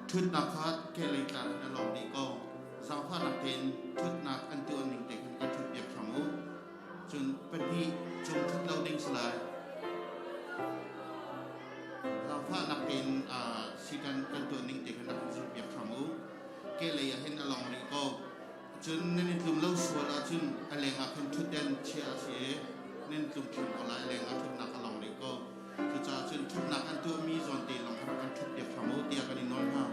Ṭhutnak kha kehlei tlang in a lawng dih ko. Zaangfahnak tein ṭhutnak an tuah ning te khan kan ṭhutpiak hram u. Cun pahnih cung ṭhut lo ding si lai. Zaangfahnak tein sikan kan tuah ning te khan rak kan zulhpiak hram u. Kehlei ah hin a lawng rih ko. Cun nan i tlum lo sual ahcun a lengah khan ṭhutden chiah a si i nan tlum ṭhan ko lai. A lengah ṭhutnak a lawng rih ko. Cucaah cun ṭhutnak an tuahmi zawnte lawng kha rak kan ṭhutpiak hram u tiah kan i nawl hna.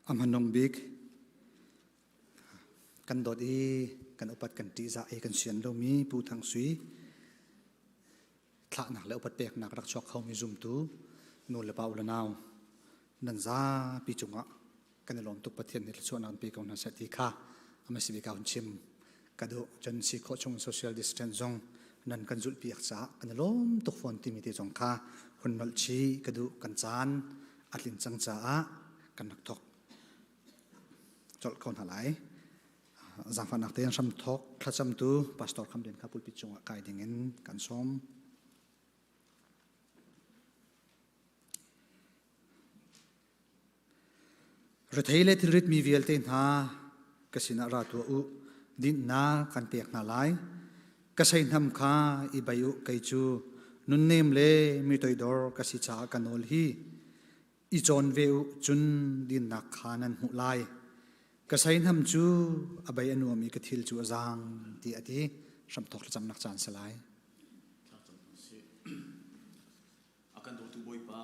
A hmanung bik kan dawt i kan upat kan ṭihzah i kan sian lomi Pu Thang Sui thlahnak le upat peknak rak chuak khomi zumtu nu le pa u le nau nan zapi cungah kan i lawm tuk. Pathian nih thluachuahnak an pe ko hna seh ti kha a si bik ah hun chim ka duh. Cun si khawh chung social distance zong nan kan zulhpiak caah kan i lawm tuk fawn timi te zong kha hun nolh chih ka duh. Kan caan a tlin cang caah kan rak thawk colh ko hna lai. Zaangfahnak tein hramthawk thlacamtu Pastor Kham Lian kha pulpit cungah kai dingin kan sawm. Rethei le thilrit mi vialte hna, ka sinah ra tuah u, dinhnak kan pek hna lai. Ka seihnam kha i bei u, kei cu nunnem le mi toidor ka si caah ka nawl hi. I cawn ve u, cun dinnak kha nan hmuh lai. Ka seihnam cu a bei a nuam i ka thil cu a zaang, ti a ti. Hramthawk thlacamnak caan si lai. A kan dawtu Bawipa,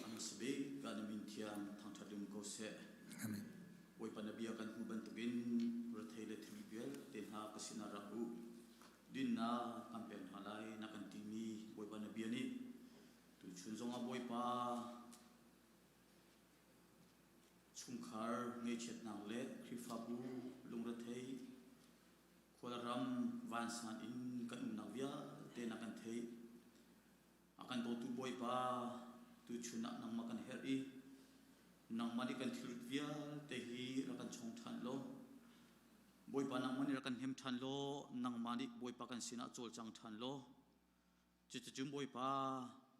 a hmasa bik ah na min thiang thangṭhat um ko seh. Amen. Bawipa, na bia kan hmuh bantukin rethei le thil vialte hna ka sinah rak u. Dinnak kan pek hna lai na kan timi Bawipa na bia nih tuchun zongah Bawipa chungkhar ngaihchiatnak le Khrihfabu lungrethei khualram vansan in kan umnak vialte na kan theih. A kan dawtu Bawipa, tuchun ah nangmah kan herh i nangmah nih kan thilrit vialte hi rak kan chong ṭhan law, Bawipa, nangmah nih rak kan hnem ṭhan law, nangmah nih Bawipa kan sinah cawlcang ṭhan law, cuticun Bawipa,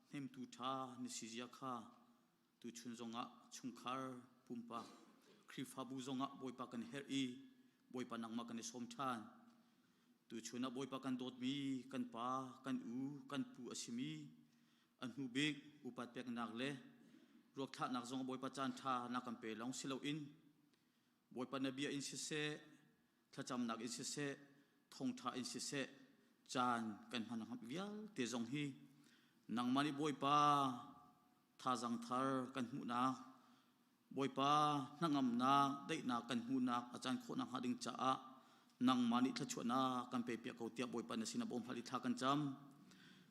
hnemtu ṭha na si zia kha tuchun zongah chungkhar, pumpak, Khrihfabu zongah Bawipa kan herh i Bawipa nangmah kan i sawm ṭhan. Tuchun ah Bawipa kan dawtmi kan pa, kan u, kan pu a simi a hnu bik upat peknak le ruakthlahnak zong Bawipa caan ṭha na kan pe lawng si loin Bawipa na bia in siseh, thlacamnak in siseh, thawngṭha in siseh, caan kan hman vialte zong hi nangmah nih Bawipa thazang thar kan hmuhnak, Bawipa hnangamnak, daihnak kan hmuhnak a caan khawh nakhnga ding caah nangmah nih thluachuahnak kan pe piak ko tiah Bawipa na sinah bawm hal i thla kan cam.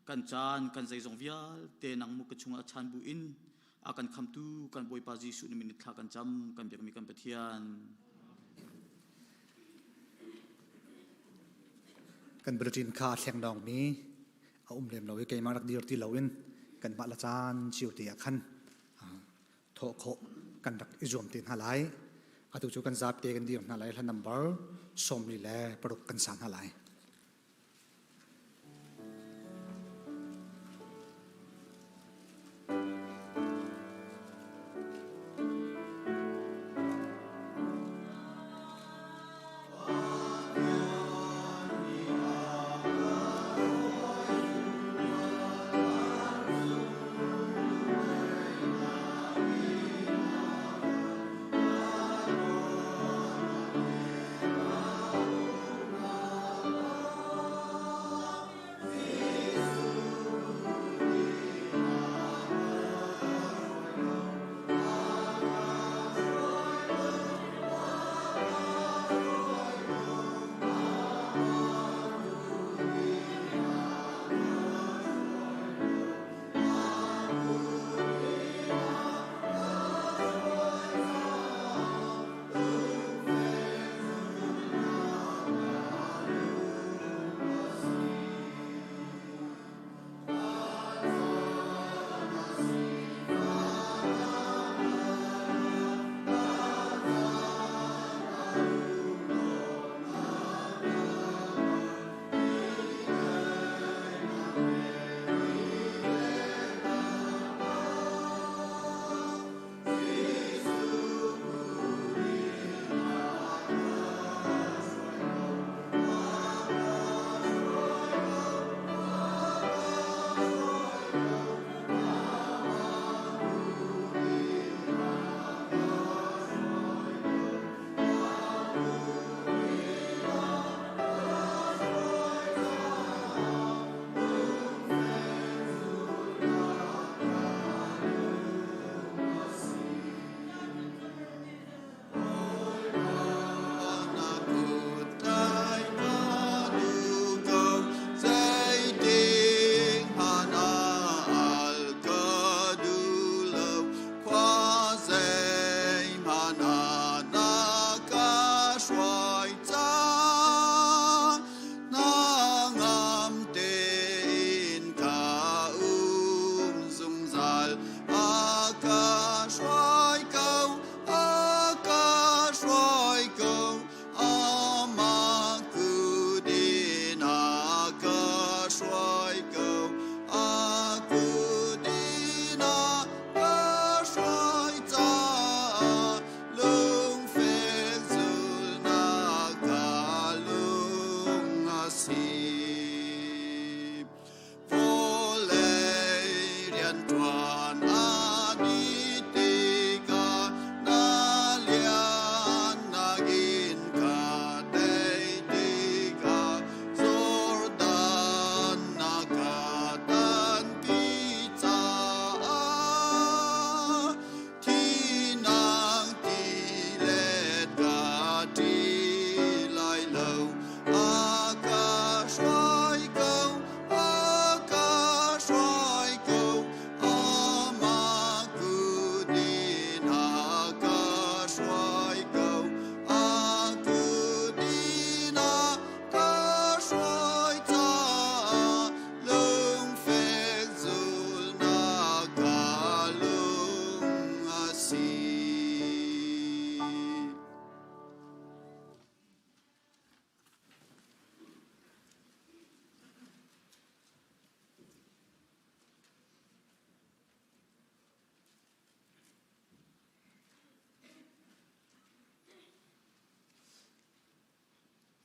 Kan caan, kan zeizong vialte nang mu ka chungah chan bu in a kan khamtu kan Bawipa Jesuh na min thla kan cam, kan biakmi kan Pathian. Kan bulletin kha a thleng dawngmi a um lem lo i keimah rak dir ti loin kanmah la caan cio te ah khan thawh khawh kan rak i zuam te hna lai. Atu cu kan zapi kan dir hna lai. Hla number 46 kan sa hna lai.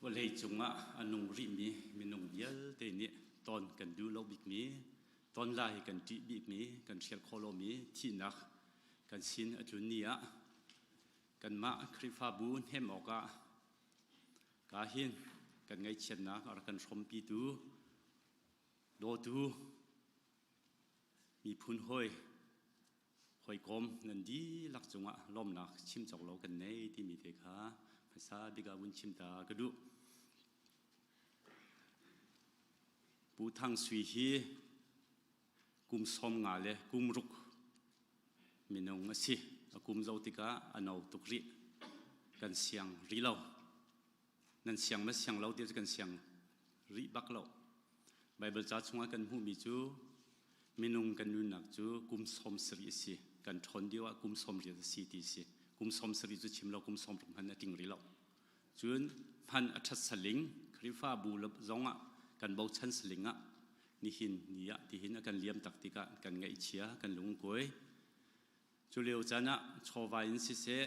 Vawlei cungah a nung rihmi minung vialte nih ton kan duh lo bikmi, ton lai kan ṭih bikmi, kan hrial khawh lomi thihnak kan sin a tlun ni ah kanmah Khrihfabu hnem awkah ka hin kan ngaihchiatnak a rak kan hrawmpitu dawtu miphun hawi hawikom nan dihlak cungah lawmnak chim cawk lo kan nei timi te kha hmasa bik ah vun chim ta ka duh. Pu Thang Sui hi kum 50 le kum ruk minung a si. A kum zo tikah a no tuk rih. Kan siang ri lo. Nan siang ma siang lo ti cu kan siang rih bak lo. Baibal ca chungah kan hmuhmi cu minung kan nunnak cu kum 70 a si. Kan ṭhawn dioh ah kum 80 a si ti a si. Kum 70 cu chim lo kum 60 hmanh a tling rih lo. Cun hman a ṭhat saling Khrihfabu zongah kan bochan saling ah nihin ni ah tihin a kan liam tak tikah kan ngaihchia kan lungkuai. Cu lio caan ah chawva in siseh,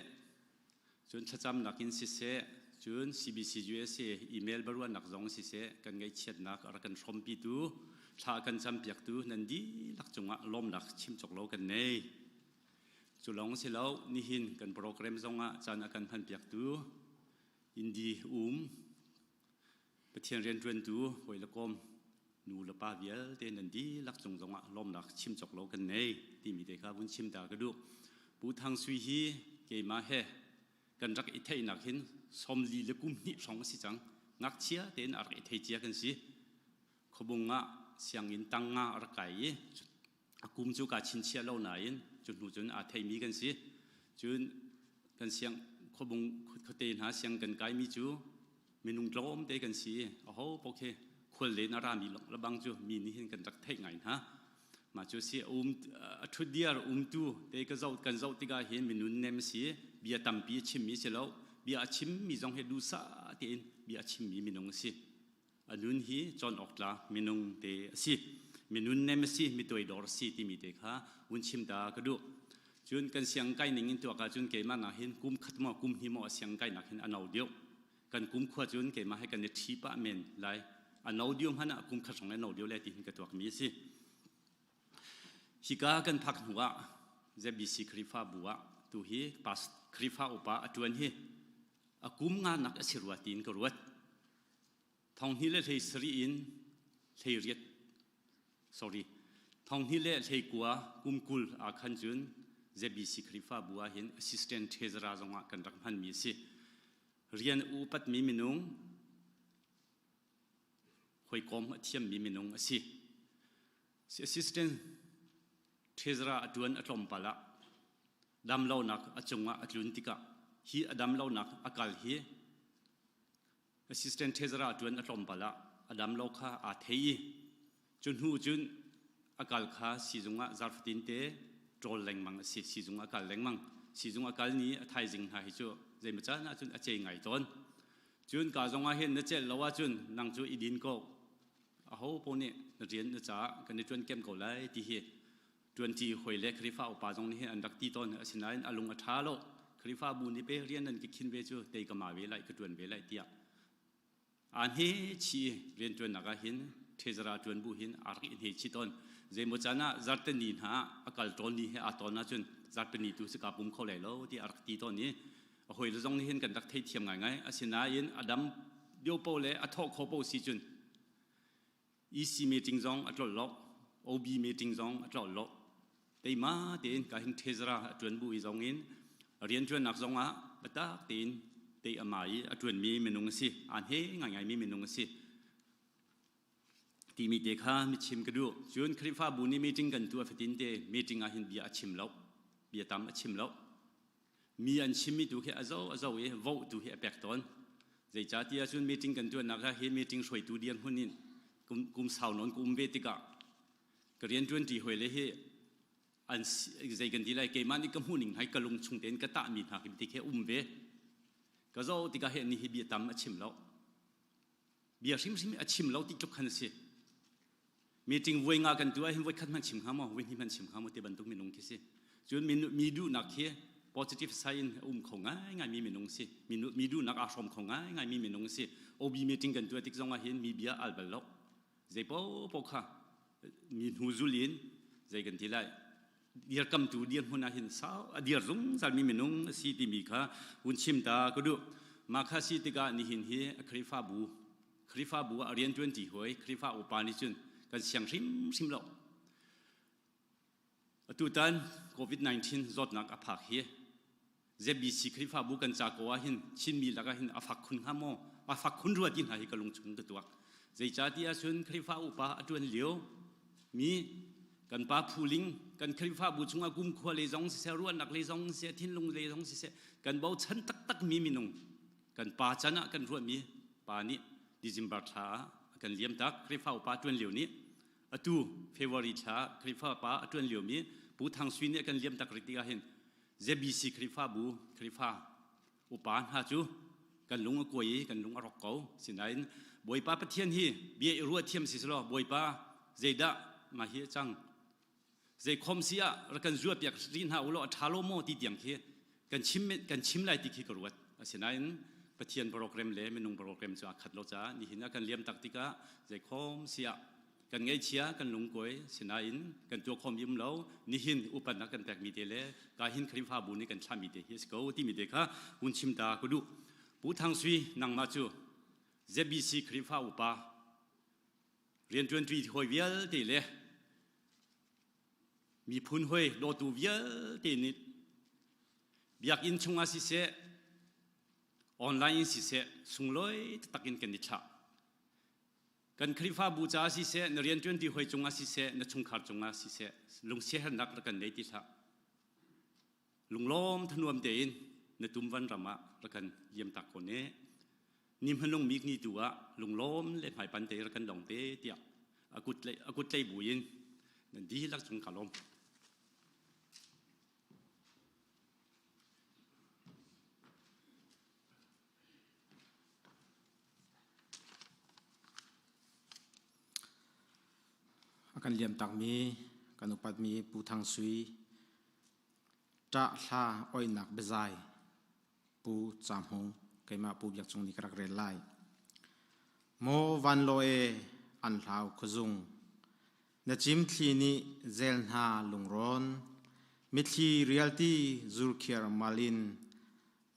cun thlacamnak in siseh, cun CBC USA email baruahnak zong siseh, kan ngaihchiatnak a rak kan hrawmpitu, thla a kan campiaktu nan dihlak cungah lawmnak chim cawk lo kan nei. Cu lawng si lo, nihin kan program zongah caan a kan hmanpiaktu Indi um Pathian rianṭuantu hawi le kom nu le pa vialte nan dihlak cung zongah lawmnak chim cawk lo kan nei timi te kha vun chim ta ka duh. Pu Thang Sui hi keimah he kan rak i theihnak hin 42 le kum hnih hrawng a si cang. Ngakchia tein a rak i thei cia kan si. Khuabung ah sianginn tang nga a rak kai i a kum cu kaa chinchiah lo nain cu hnu cun aa theimi kan si. Cun kan siang khuabung khuate hna siang kan kaimi cu minung tlawmte kan si i aho paoh khi khual len a rami lebang cu mi nih hin kan rak theih ngai hna. Mah cu si um a ṭhutdiar umtu te ka zoh kan zoh tikah hin minun nem si bia tampi a chimmi si lo bia a chimmi zong hi duhsah tein bia a chimmi minung a si. A nun hi cawn awk tlak minung te a si. Minun nem a si, mi toidor a si timi te kha vun chim ta ka duh. Cun kan siang kai ning in tuak ahcun keimah nak hin kum khat maw kum hnih maw a siang kai nak hin a no deuh. Kan kum khua cun keimah he kan i ṭhi pah men lai. A no deuh hmanh ah kum khat hrawng le no deuh le ti hin ka tuak mi a si. Hika kan phak hnu ah ZBC Khrihfabu ah tu hi Khrihfa upa a ṭuan hi a kum nga nak a si rua tiin ka ruat. Thonghnih le 17 in 18 sorry thonghnih le 19 kum 20 ah khan cun ZBC Khrihfabu ah hin assistant treasurer zongah kan rak hmanmi a si. Rian upatmi minung hawikom a thiammi minung a si. Assistant treasurer a ṭuan a tlawmpal ah damlonak a cungah a tlun tikah hi a damlonak a kal hi Assistant Treasurer ṭuan a tlawmpal ah a dam lo kha aa thei i cu hnu cun a kal kha siizung ah zarfatin te ṭawl lengmang a si. Siizung a kal lengmang. Siizung a kal ni a thaizing hna hi cu zeimaw caan ahcun a cei ngai tawn. Cun ka zong ah hin na celh lo ahcun nang cu i din ko. Aho paoh nih na rian na caah kan i ṭuan kem ko lai ti hi ṭuanṭi hawi le Khrihfa upa zong nih hin an rak ti tawn. Asinain a lung a ṭha lo. Khrihfabu nih pe rian nan ka khin ve cu tei ka ma ve lai, ka ṭuan ve lai tiah aa hne chih i rianṭuannak ah hin treasurer ṭuan bu hin aa rak i hne chih tawn. Zeimaw caan ah zarhteni hna ah a kal tawn ni he aa tawn ahcun zarhteni tu si kaa pum kho lai lo ti a rak ti tawn i a hawile zong nih hin kan rak theithiam ngaingai. Asinain a dam lio paoh le a thawh khawh paoh si cun EC meeting zong a tlolh lo, OB meeting zong a tlolh lo. Teima tein ka hin treasurer a ṭuan bu i zong in rianṭuannak zong ah biatak tein tei a ma i a ṭuanmi minung a si. Aa hne ngaingaimi minung a si. Timi te kha mi chim ka duh. Cun Khrihfabu nih meeting kan tuah fatin te meeting ah hin bia a chim lo. Bia tam a chim lo. Mi an chimmi tu khi a zo a zo i vote tu hi a pek tawn. Zeicahtiah cun meeting kan tuahnak ah hi meeting hruaitu dirhmun in kum, kum sau nawn ka um ve tikah ka rianṭuanṭi hawi le hi an zei kan ti lai keimah nih ka hmuhning hai ka lung chung tein ka tahmi hna khi ti khi um ve. Ka zoh tikah hi ni hi bia tam a chim lo. Bia hrimhrim a chim lo ti tluk khan a si. Meeting voi nga kan tuah hin voi khat hmanh chim hnga maw, voi hnih hmanh chim hnga maw ti bantuk minung khi si. Cun mi duhnak khi Positive side in a um kho ngaingai mi minung si. Mi duhnak aa hrawm kho ngaingai mi minung si. OB meeting kan tuah tik zong ah hin mi bia al bal lo. Zei paohpaoh kha mi hnu zul in zei kan ti lai dirkamtu dirhmun ah hin sau a dir zungzal mi minung a si timi kha hun chim ta ka duh. Mah kha si tikah nihin hi a Khrihfabu Khrihfabu ah rian ṭuanṭi hawi Khrihfa upa nih cun kan siang hrimhrim lo. Atutan COVID-19 zawtnak a phak hi ZBC Khrihfabu kan ca ko ah hin Chinmi lakah hin a fak khun hnga maw? A fak khun rua ti hna hi ka lungchung ka tuak. Zeicahtiah cun Khrihfa upa a ṭuan lio mi kan pa phuling kan Khrihfabu chungah kumkhua le zong siseh ruahnak le zong siseh thinlung le zong siseh kan bochan taktak mi minung kan pa can ah kan ruahmi pa nih December thla ah a kan liam tak Khrihfa upa ṭuan lio nih atu February thla Khrihfa pa a ṭuan liomi Pu Thang Sui nih a kan liam tak rih tikah hin ZBC Khrihfabu Khrihfa upa hna cu kan lung a kuai i kan lung a rawk ko. Sinain Bawipa Pathian hi bia i ruah thiam si selaw Bawipa zeidah mah hi a cang zei khom si ah rak kan zuah piak rih hna ulaw a ṭha lo maw ti tiang khi kan chim kan chim lai ti khi ka ruat. Asinain Pathian program le minung program cu aa khat lo caah nihin ah kan liam tak tikah zei khom si ah kan ngaihchia kan lungkuai sinain kan tuah khom um lo nihin upatnak kan pekmi te le ka hin Khrihfabu nih kan thlahmi te hi a si ko timi te kha hun chim ta ka duh. Pu Thang Sui nangmah cu ZBC Khrihfa upa rianṭuanṭi hawi vialte le miphun hawi dawtu vialte nih biakinn chungah siseh online in siseh sunglawi taktak in kan i thlah. Kan Khrihfabu caah siseh, na rianṭuanṭi hawi cungah siseh, na chungkhar cungah siseh, lungsiaherhnak rak kan nei ti hlah. Lunglawm thanuam tein na tum van ram ah rak kan liam tak ko ne. Ni hmanung bik ni tu ah lunglawm le hmaipan te rak kan dong te tiah a kut tlei a kut tlei buin nan dihlak cung ka lawm. A kan liam takmi kan upatmi Pu Thang Sui ṭah hla oihnak biazai Pu Ca Hmung keimah Pu Biak Cung nih ka rak rel lai. Maw vanlaw e an hlau khuazung na cim thli nih zel hna lungrawn mithli rialti zurkhiar mal in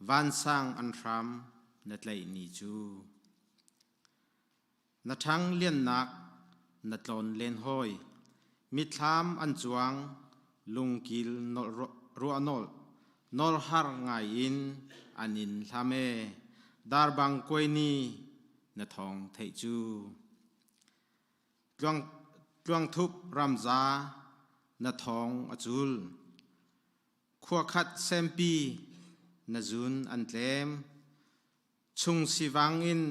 vansang an hram na tlaih ni cu. Na ṭhang liannak na tlawn len hawi, mitthlam an cuang, lungkil ruah nolh, nawl har ngai in an in hlam e, darbang kuai ni na thawng theih cu. Tluangthup ramza na thawng a cul, khua khat sempi na zun an tlem, chung sivang in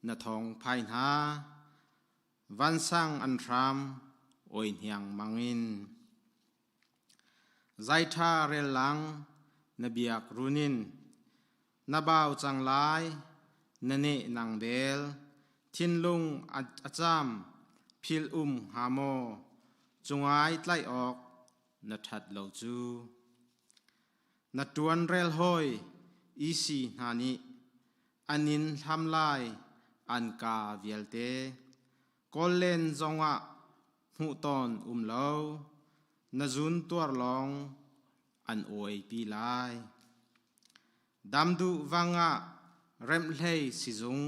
na thawng phai hna, vansang an hram oi hniang mang in. Zai ṭha rel lang na biak runin, na bau cang lai, na neh nang bel, thinlung a cam, phil um hnga maw, cungai tlaih awk na ṭhat lo cu. Na ṭuan rel hawi isi hna nih an in hlam lai an ka vialte. Kawl len zongah hmuh tawn um lo, na zun tuar lawng an uaipi lai. Dam duh vangah remhhlei sizung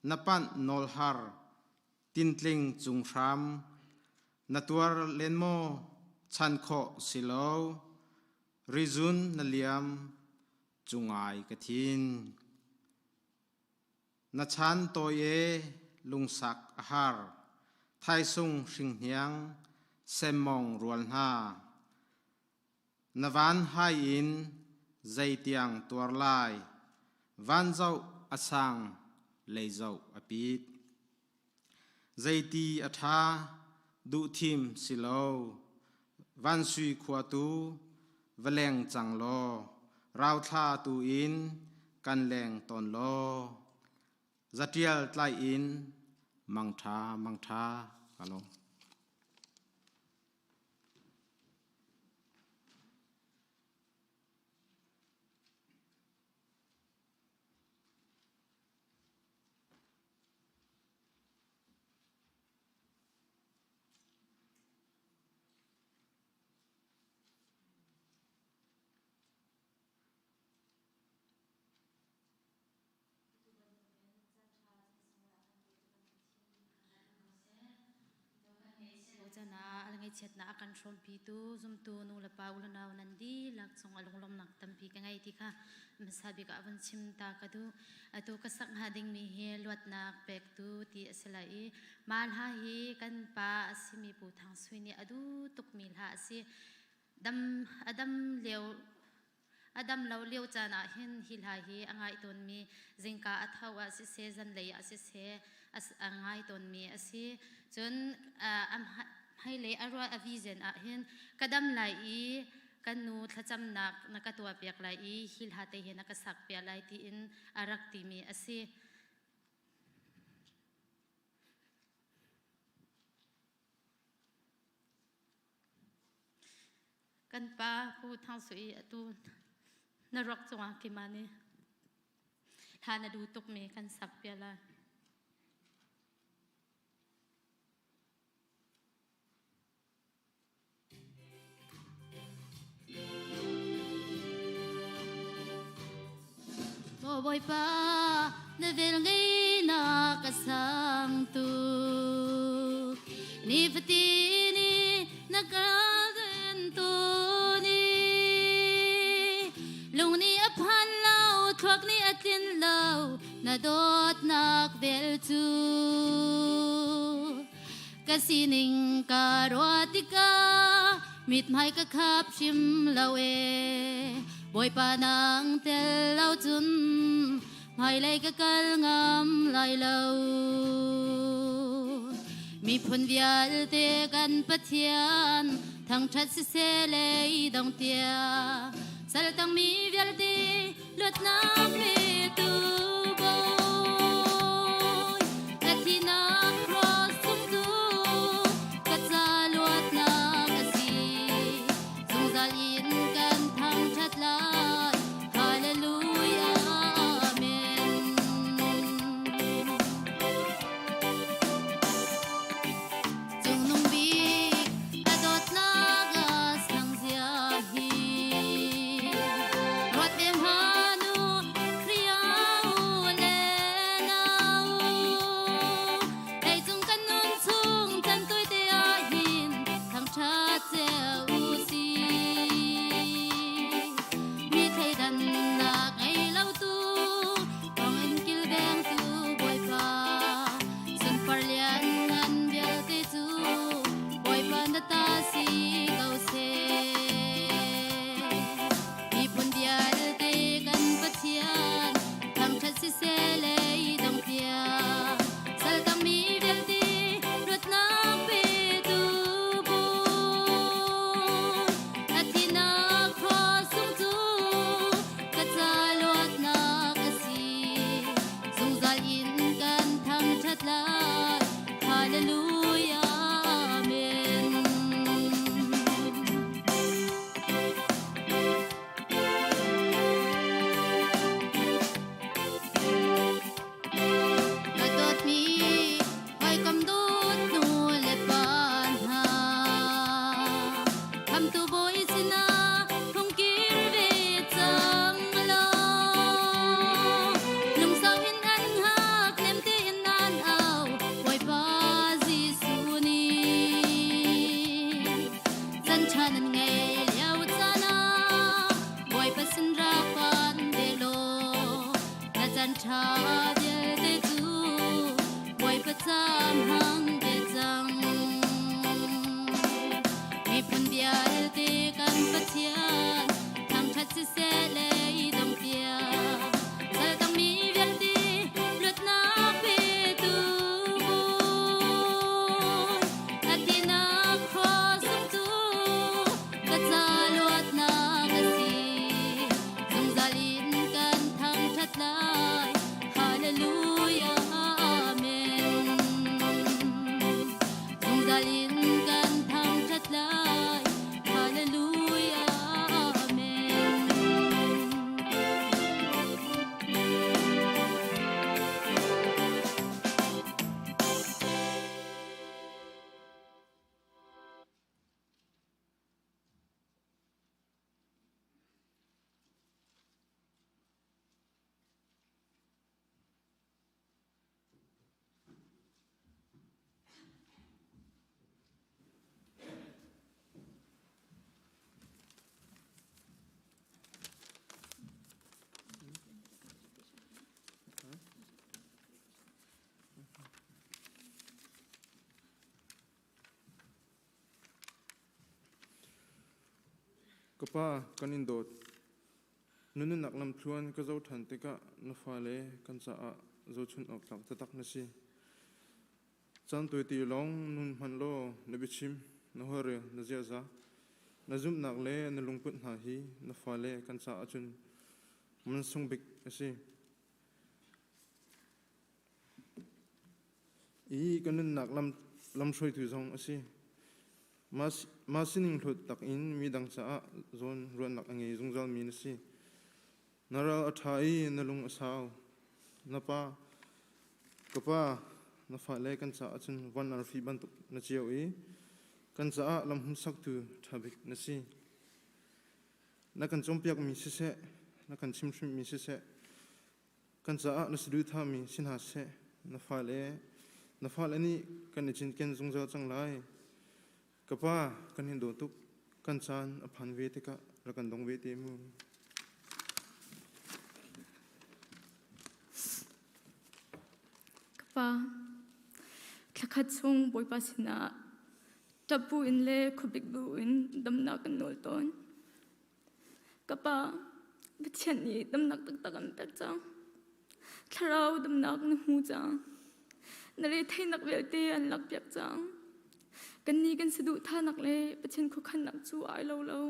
na panh nawl har tintling cung hram na tuar len maw chan khawh si lo rizun na liam cungai ka thin na chan tawi e lungsak a har thaisung hringhniang semmong rual hna Na van hai in zeitiang tuar lai, van zoh a sang, lei zoh a pit. Zeiti a ṭha, duhthim si lo, van sui khua tu va leng cang law, rauthla tu in kan leng tawn law, zatial tlai in mangṭha mangṭha ka lawm. caan ah ngaihchiatnak a kan hrawmpitu zumtu nu le pa u le nau nan dihlak cung a lunglawmnak tampi ka ngei ti kha hmasa bik ah vun chim ta ka duh. Atu ka sak hnga dingmi hi luatnak pektu ti a si lai i mah hla hi kan pa a simi Pu Thang Sui nih a duh tukmi hla a si. Dam a dam lio A dam lo lio caan ah hin hi hla hi a ngai tawnmi zingka a tho ah siseh zanlei ah siseh a ngai tawnmi a si. Cun a hmailei a ruah a vision ah hin ka dam lai i kan nu thlacamnak na ka tuahpiak lai i hi hla te hi na ka sakpiak lai tiin a rak timi a si. Kan pa Pu Thang Sui atu na ruak cungah keimah nih hla na duh tukmi kan sak piak lai. Maw Bawipa na vel ngeihnak a sang tuk nifatin i na ka tu ni lung nih a phan lo thluak nih a tlin lo na dawtnak vel cu ka sining ka ruah tikah mithmai ka khap hrim lo e Bawipa nang tel lo cun hmailei ka kal ngam lai lo miphun vialte kan Pathian thangṭhat siseh lei dong tia saltang mi vialte luatnak petu Bawi ka thinak cross cung cu ka ca luatnak a si zungzal in kan thangṭhat lai Hallelujah Amen Cungnung bik a dawtnak a sang zia hi ruat ve hmanh u Khrih u le nau leicung kan nun chung chan tuite ah hin thangṭhat cio u sih mi thleidannak ngei lo tu thawngin kilvengtu Bawipa Sunpar lianngan vialte cu Bawipa na ta si ko seh. Miphun vialte kan Pathian thangṭhat siseh lei dong tiang saltangmi vialte luatnak petu Bawi. A thihnak cross sung cu ka ca luatnak a si. Zungzal in kan thangṭhat lai. Hallelujah. Amen. Ka dawtmi hawikom dawt nu le pa hna Khamtu Bawi sinah phungkir ve cang law lungsau in an hngak nem tein an au Bawipa Jesuh nih chan ṭha nan ngei lio caan ah Bawipa sin rak phan ve law na chan ṭha vialte cu Bawipa cam hang ve cang. Miphun vialte kan Pathian thangṭhat siseh lei dong tiang saltangmi vialte luatnak petu Bawi. A thinak cross cu ka ca luatnak a si. Zungzal in kan thangṭhat lai. Hallelujah. Ka pa, kan in dawt. Na nunnak lamthluan ka zoh ṭhan tikah na fale kan caah zohchunh awk tlak taktak na si. Caan tawite lawng nun hmanh law na biachim, na holhrel, na ziaza, na zumhnak le na lungput hna hi na fale kan caah cun mansung bik a si. I ka nunnak lam lamhruaitu zong a si. Mah sining hlawt tak in midang caah zawn ruahnak a ngei zungzalmi na si. Na ral a ṭha i na lung a sau. Na pa, ka pa, na fale kan caah cun van arfi bantuk na cio i kan caah lam hmuhsaktu ṭha bik na si. Na kan cawnpiakmi siseh, na kan chimhhrinhmi siseh, Kan caah na saduhthahmi si hna seh, na fale na fale nih kan i cinken zungzal cang lai. Ka pa, kan in daw tuk. Kan caan a phan ve tikah rak kan dong ve te mu. Ka pa, thlakhat chung Bawipa sinah ṭap bu in le khuabik bu in damnak kan nawl tawn. Ka pa, Pathian nih damnak taktak an pek cang. Thlarau damnak na hmu cang. Na retheihnak vialte an lakpiak cang. Kannih kan saduhthahnak le Pathian khuakhannak cu ai lo lo.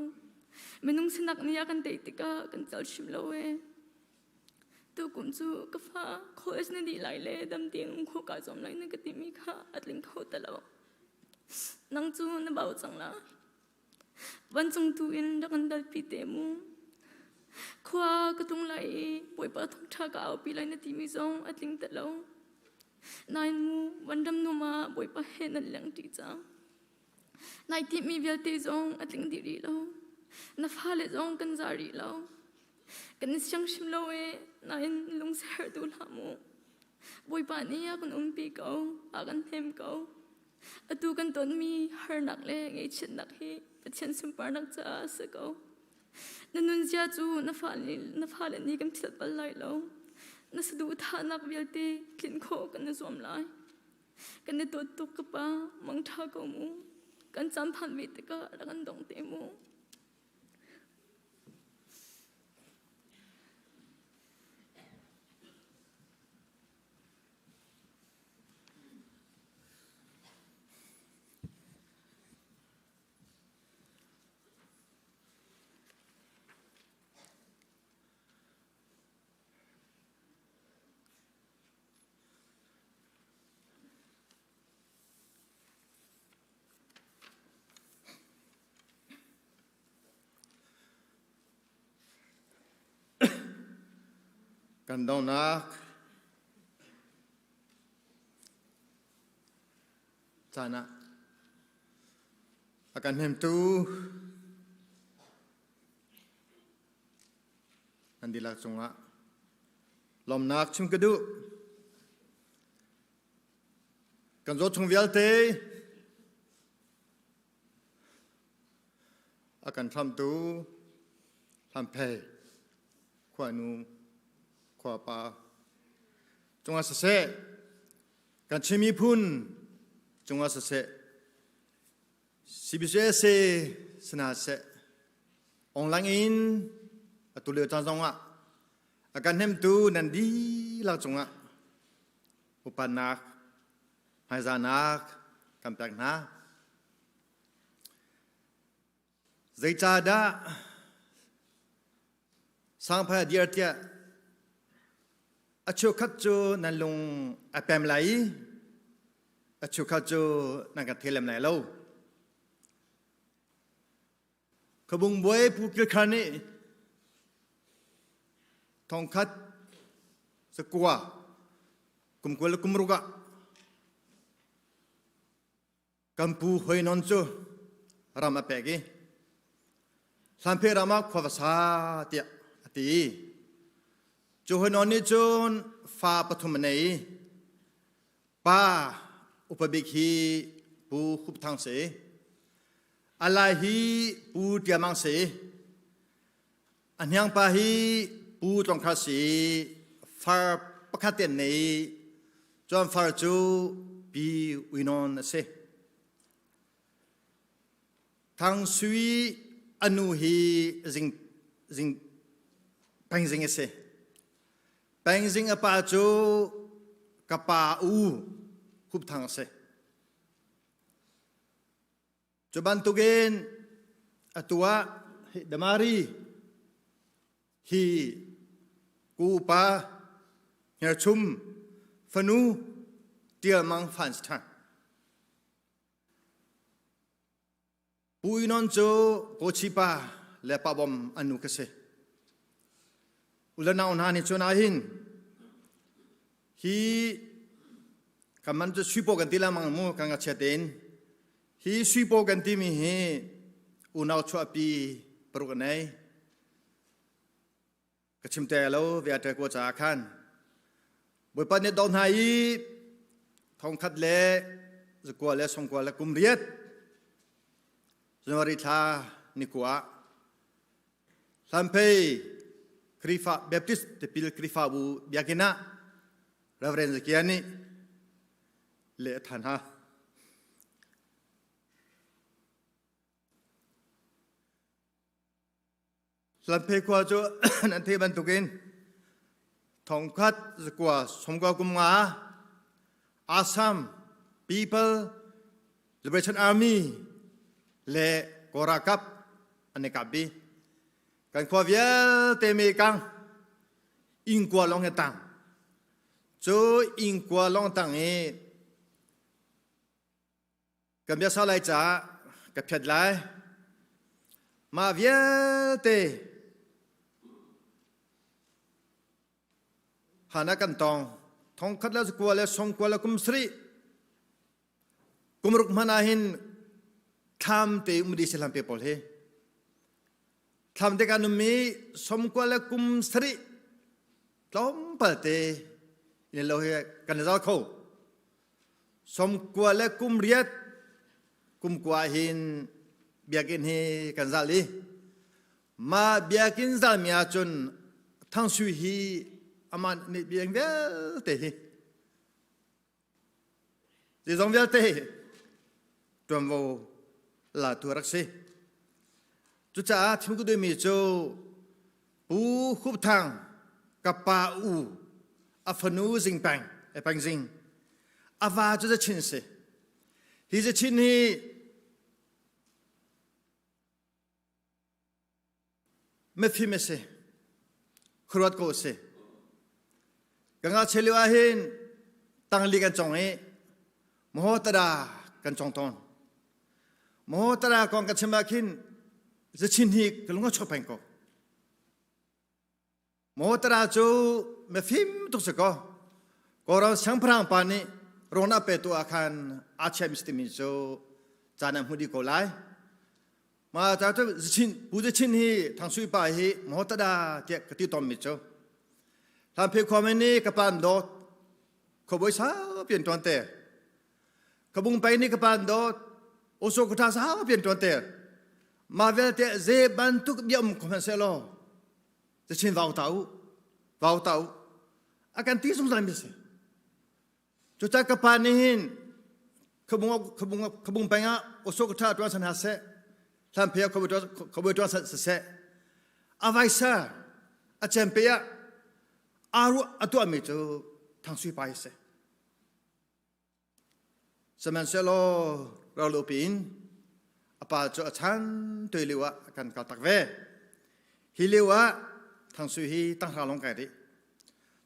Minung sinak nih a kan tei tikah kan cal hrim lo ee. Tukum cu ka fa college na dih lai le dam tein um khawh kaa zuam lai na ka timi kha a tling kho ta lo. Nang cu na bau cang la. Vancung tu in rak kan dalpi te mu. Khua ka tlung lai i Bawipa thawngṭha ka aupi lai na timi zong a tling te lo. Nain mu vanram num ah Bawipa he nan leng ṭi cang. Nai timhmi vialte zong a tling dih rih lo. Na fale zong kan za rih lo. Kan i siang hrim lo e, nain lungser tu hlah mu. Bawipa nih a kan umpi ko, a kan hnem ko. Atu kan tonmi harnak le ngaihchiatnak hi Pathian sunparnak caah a si ko. Na nunzia cu na fale nih kan philh bal lai lo. Na saduhthahnak vialte tlinh khawh kan i zuam lai. Kan i dawt tuk ka pa, mangṭha ko mu. Kan caan phan ve tikah rak kan dong te mu. Kan donghnak caan ah a kan hnemtu nan dihlak cungah lawmnak chim ka duh. Kan zawt chung vialte A kan hramtu hlamphei khuanu khuapa cungah siseh kan Chin miphun cungah siseh CBCUSA sina seh online in atu lio caan zongah a kan hnemtu nan dihlak cungah upatnak hmaizahnak kan pek hna. Zeicahdah sangphai a dir tiah a cheukhat cu nan lung a pem lai i a cheukhat cu nan kan thei lem lai lo. Khabung buai Pu Kil Khar nih thongkhat zakua kum 20 le kum ruk ah kan pu hoi non cu ram a pek i Hlanphe ram ah khua va sa tiah a ti. Cu hoi non nih cun fa pathum a nei i pa upa bik hi Pu Hup Thang si, a lai hi Pu Tia Mang si, a hniang pa hi Pu Tlong Khar si, far pakhat te an nei. Cuan far cu Pi Ui Nawn a si. Thang Sui. a nu hi zing zing pengzing a si. Pengzing a pa cu ka pa u Hup Thang a si. Cu bantukin atu ah Damari hi ku upa Hnerchum fanu Tial Mang fan si ṭhan. Pu Inon cu Kawchi pa le Pa Bom an nu ka si. Ulanau hna nih cun ahhin hi kan man cu suipaw kan ti lengmang mu kan ngakchia tein hi suipaw kan timi hi unau chuahpi paruk a nei. Ka chim te lo vialte ko caah khan Bawipa nih do hna i thongkhat le zakua le songkua le kum riat January thla ni kua Hlanphei Khrifa Baptist tipil Khrifabu biakinn ah Reverend Zakia nih le a than ha. Hlanphei khua cu nan theih bantukin thongkhat zakua sawmkua kum nga Assam People Liberation Army le Kawl ralkap an i kap bi. Kan khua vialte me kang ingkua lawng he tang. Cu ingkua lawng tang i Kan biasa lai caah ka phiat lai. Mah vialte hana kan tong. Thongkhat le kua le songkua le kum sarih kum ruk hmanh ah hin thlam te um di si hlam pe pawl hi. Thlam te kan ummi somkua le kum sarih tlawmpal te in lo hi kan zal kho. Somkua le kum riat kum kua hin biakinn hi kan zal i mah biakinn zalmi ahcun Thang Sui hi amah nih biakinn vialte hi zeizong vialte hi ṭuanvo latu a rak si. Cucaah thim ka duhmi cu Pu Hup Thang ka pa u a fanu Zing Peng e Peng Zing a va cu Zachin si. Hi Zachin hi mifim a si. Khuaruat ko a si. Ka ngakchia lio ah hin tangli kan cong i maw tada kan cong tawn. Maw tada kong ka chim ah khin zachin hi ka lung a chuak peng ko. Maw tada cu mifim tuk si ko. Kawlram siangpahrang pa nih rawn a pe tu ah khan aa chiah mi timi cu caan an hmu dih ko lai. Ma ta cu zachin pu zachin hi Thang Sui pa hi maw tada tiah ka ti tawn mi cu. Hlanphe khuami nih ka pa an dawt. Khuabawi saupi an ṭuan te. Kabung pei nih ka pa an dawt. Oso kutha saupi an ṭuan te. Mah vialte ze bantuk bia um ko hmanhsehlaw zachin vau ta u vau ta u a kan ti zungzal mi si. Cucaah ka pa nih hin khabung khabung khabung peng ah oso kutha ṭuan san ha seh hlanphe ah khuabawi ṭuan san siseh a vaisa a cempe ah aa ruah a tuahmi cu Thang Sui pa hi si. Sihmanhsehlaw rallo piin a pa cu a chan toi lio ah a kan kaltak ve. Hi lio ah Thang Sui hi tanghra lawng kai rih.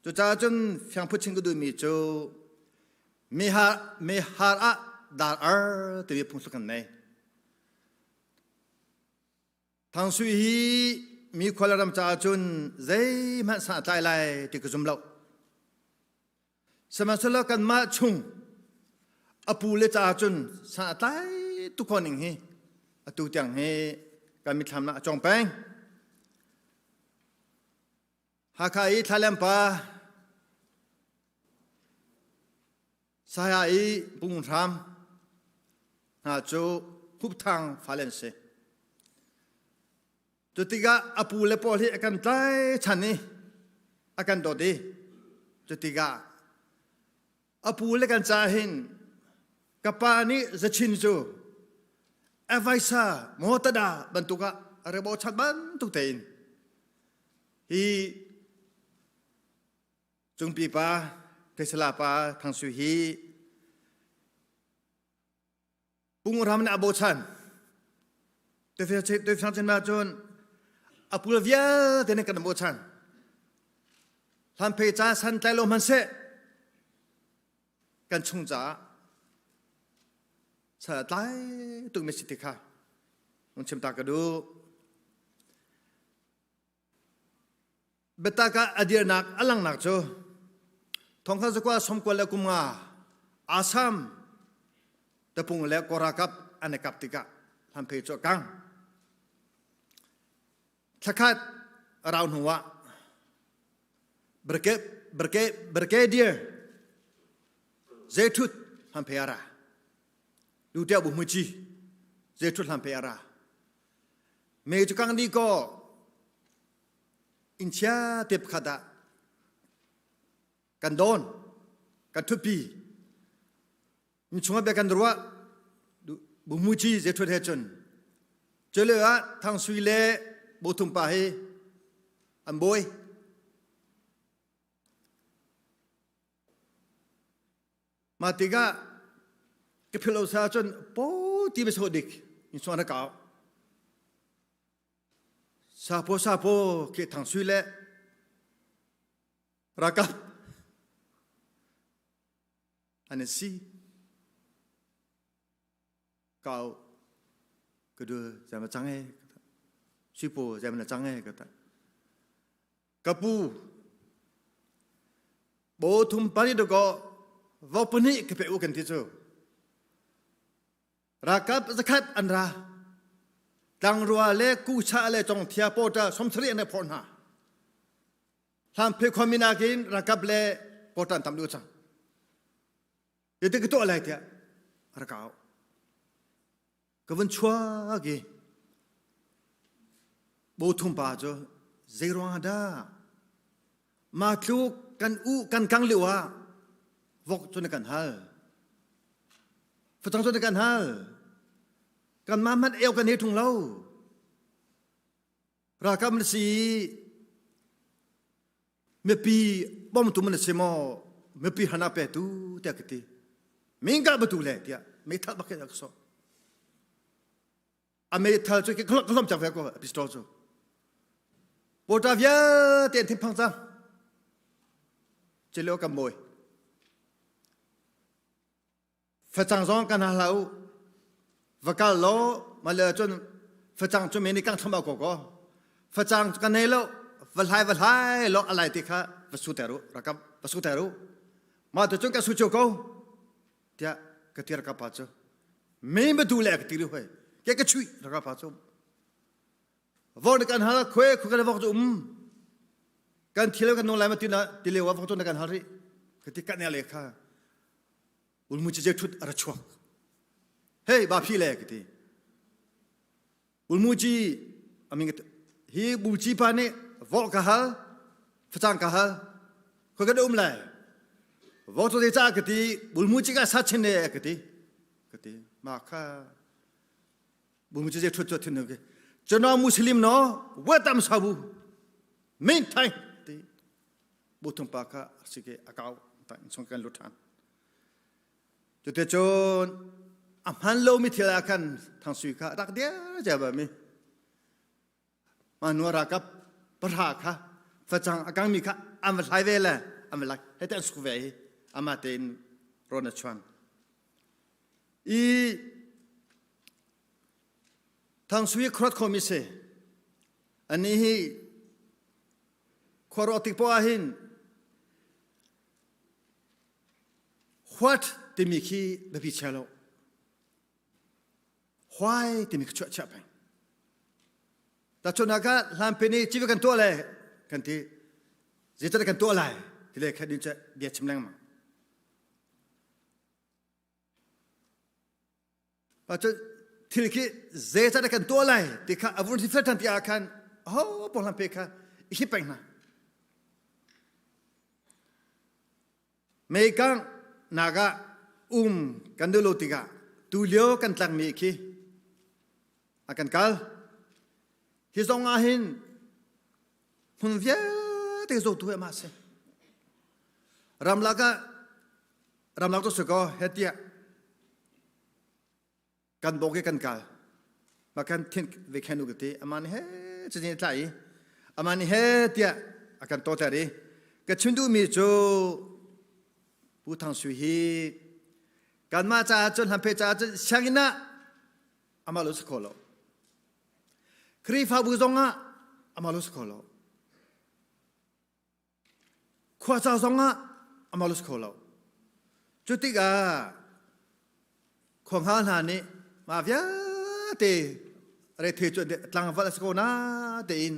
Cucaah cun fiangphut chin ka duhmi cu mehar mehar ah dar ar timi phungthluk kan nei. Thang Sui hi mi khual ram caah cun zeihmanh san a tlai lai ti ka zum lo. Sihmanhsehlaw kanmah chung a pu le caah cun san a tlai tuk khawh ning hi atu tiang hi kan mitthlam ah a cawng peng. Hakha i Thlalem pa Saya i Pung Hram hna cu Hup Thang fale an si. Cu tikah a pu le pawl hi a kan tlai chan i a kan dawt i cu tikah a pu le kan caah hin ka pa nih zachin cu avaisa maw tada bantuk ah. a rak bochan bantuk tein hi Cungpi pa Tesla pa Thang Sui hi Pungram nih a bochan. Tuifang chin cun a pul vialte nih kan bochan. Hlanphei ca san tlai lo hmanhseh kan chung caah sa tlai tuk mi si ti kha hun chim ta ka duh. Biatak ah a dirnak a langhnak cu thongkhat zakua sawmkua le kum nga Assam tapung le Korakap an i kap tikah hlanphei cu a kang. Thlakhat a rau hnu ah Brigadier Zeithut hlanphei a ra. Lutiah bu hmuci Zeithut hlanphei a ra. Me cu kang di kaw Innchia te pakhat ah kan dawn, kan ṭhutpi. Mi chungah bia kan ruah bumuci zei ṭhut he cun cu lio ah Thang Sui le Bothum pa hi an bawi. Mah tikah ka philh lo sa cun po ti ma dik in chuan a kau. Sapo sapo ke thang sui le rakap an si kau ka du zama chang e sui po zama na chang e ka ta ka pu bo thum pari do ko vo pani ka pe u kan ti chu Ralkap zakhat an ra. Tlangrua le kucha le congthia pawta 70 an phorh hna. Hlanphe khuami nakin ralkap le pawta an tam deuh cang. Iti ka tuah lai tiah rak au. Ka vun chuak i bo thum pa cu zei ruang ah dah ma tluk kan u kan kang lio ah vok cu na kan hal. Facang cu kan hal. Kanmah hmanh eu kan he ṭung lo. Ralkap na si mipi bawmtu na si maw mipi hana petu tiah ka ti. Mingka batu le tiah meithal bak in a ka sawh. A meithal cu ka hlom cang ve ko pistol cu. Pawta vialte an thinphang cang. Cilio kan mawi. Facang zong kan hlah u. Va kal law mah le cun facang cu men i kang thlam ko ko. Facang kan nei lo va hlai va hlai law a lai ti kha va su ter u rakam va su ter u. Mah tu cun ka su cio ko tiah ka ti rakap pa cu. Me ma du le ka ti ri hoi. Ke ka chui rakap pa cu. Vok na kan hal khue khu kan vok cu um. Kan thil kan nung lai ma tina tileu vok cu na kan hal ri. Ka ti kan le kha. Ulmu ci thut a ra chuak. Hey ba phi le ka ti. Ulmu ci aming hi bu ci pa nih vok ka hal facang ka hal khoi kan um lai vok cu ca ka ti bulmu ci ka sa chin ne ka ti ka ti ma kha bulmu ci thut chu thin ke chano muslim no watam sabu min thai ti bu thung pa kha sike akau ta chung kan lut than cuticun a hman lomi thil ah khan Thang Sui kha rak dir cia ba mi ma nu ralkap pahra kha facang a kangmi kha an va hlai ve le an va lak he te an suk ve hi ama tein rawn a chuan i Thang Sui khurat khomi si ani hi khuaruah tik poah hin What timi khi biapi chia lo. Why timi khi chuah chiah peng. Tahchunhnak ah hlanpi nih civi kan tuah le kan ti. Zeitin kan tuah lai ti le kha din bia chim lengmang. Cun thil khi zeicah kan tuah lai ti kha a vun fel ṭhan ti ah khan aho paoh hlan pe kha i hlip peng hna. Meikang nak ah um kan duh lo tikah tulio kan tlangmi khi a kan kal. Hi zong ah hin hmun vialte zotu he mah si. Ramlak ah ramlak tu si ko he tiah kan bawk i kan kal. Ma kan thin ve khen u ti aman he chin tla i aman he tiah a kan to ter i ka chim duh mi cu Pu Thang Sui hi kanmah caah cun hlampe caah cun sianginn ah amah lo si kho lo. Khrihfabu zongah amah lo si kho lo. Khua ca zongah amah lo si kho lo. Cu tikah khuangha hna nih mah vialte rethei cu tlangval a si ko na tein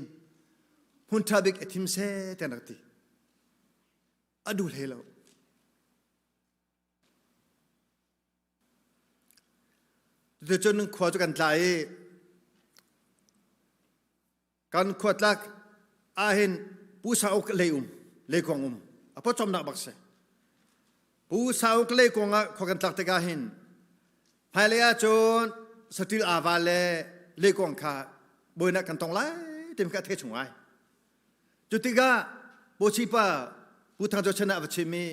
hmun ṭha bik a thim seh tiah an rak ti. A duh hlei lo. Cuticun khua cu kan tla i kan khua tlak ahhin Pu Sauk lei um leikuang um a pawcawmnak bak si. Pu Sauk leikuang ah khua kan tlak tikah hin hmailei ahcun saṭil ava le leikuang kha buainak kan tong lai timi kha a thei chung ai. Cu tikah Bawchipa Pu Thang Caw Chan ah va chim i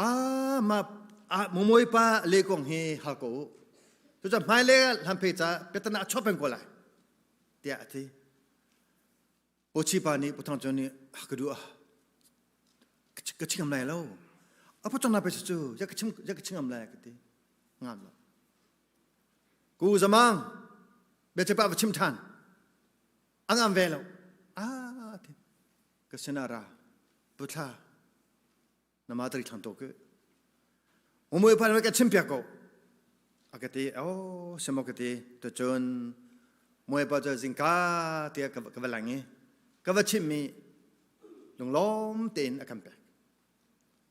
Ah, ma ah, mumoi pa le kong hi hal ko u. Cucaah hmailei ah hlampe ca petana a chuah peng ko lai tiah a ti. Pochi pa nih Puthang cu nih ka duh ah ka chingam lai lo. A putong na pe cu ya ka chim ya ka chingam lai ka ti. Ngam lo. Ku zamang bia pa va chim than. A ngam ve lo. Ah ti. Ka sinah ra. Puthla na ma tari thlang to ke umoi pa ka chim piak ko a ka ti oh semo ka ti to cun moi pa cu zingka tia ka ka va lang i ka va chim mi lunglawm tein a kan pek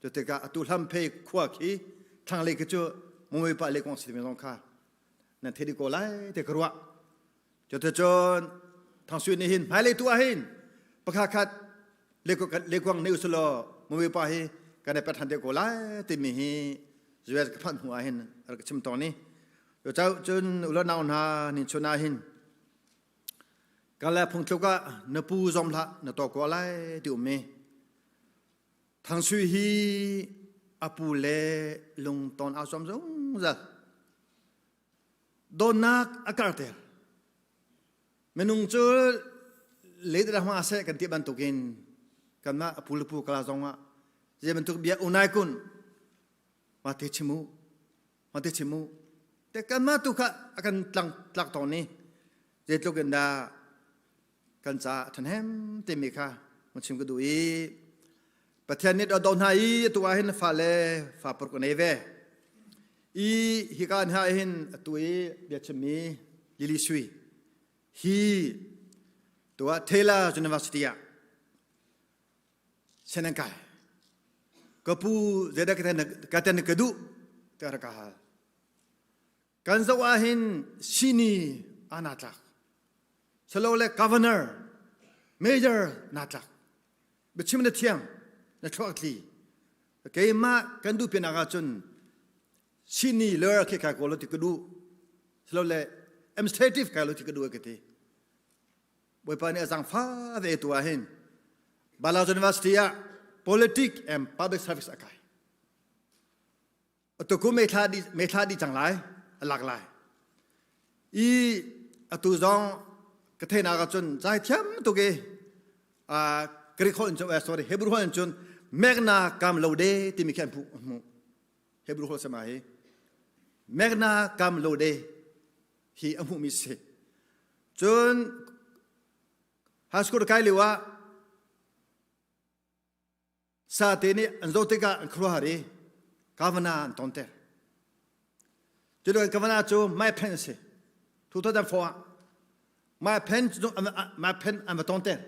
cu tikah atu hlam phei khua khi thlanglei khi cu mumoi pa le kong si mi zong kha nan thei ko lai te ka ruah Cuticun Thangsuin nih hin hmailei tu ah hin pakhat khat lekuang ne usulaw mumi pa hi kan i pet han te ko lai timi hi US ka phanh hnu ah hin rak chim tawn ni. Cun ulo nau hna nin chun ah hin ka le phungthluk ah na pu zom hlah na to ko lai ti ummi Thangsui hi a pu le lungton aa zuam zungzal. Dawtnak a karhter. Minung cu leidah hma seh kan ti bantukin kanmah a pu le pu kala zong ah zei bantuk bia unai kun ma te chim u ma te chim u te kanmah tu kha a kan tlang tlak tawn ni zeitluk in dah kan caah ṭhahnem timi kha mun chim ka duh i Pathian nih do hna i atu ah hin fale fa paruk a nei ve i hika hna hin atu i biachimmi Lily Sui hi tuah Taylor University ah sen an kai ka pu zeidah ka ten ka duh tiah rak ka hal Kan zoh ahhin sini aa naa tlak. Salole governor, major naa tlak. Biachim na thiam, na thluak tli. Keimah kan duh pinak ahcun sini lawyer khi kai ko lo ti ka duh. Salole administrative kai lo ti ka duh ka ti. Bawipa nih a zangfa ve tu ahhin Bala University ah Politics and Public Service a kai. Atu kum methla dih methla dih cang lai a lak lai i atu zong ka theihnak ahcun zaithiam tuk i Greek holh in cun sorry Hebrew holh in cun Magna cum laude timi khi an hmuh Hebrew holh sama hi Magna cum laude hi a hmuhmi si cun high school kai lio ah Sate nih an zoh tikah an khuaruahhar i kavana an tonter. Culo kavana cu mai phen a si. 2004 ah mai phen mai phen an va tonter.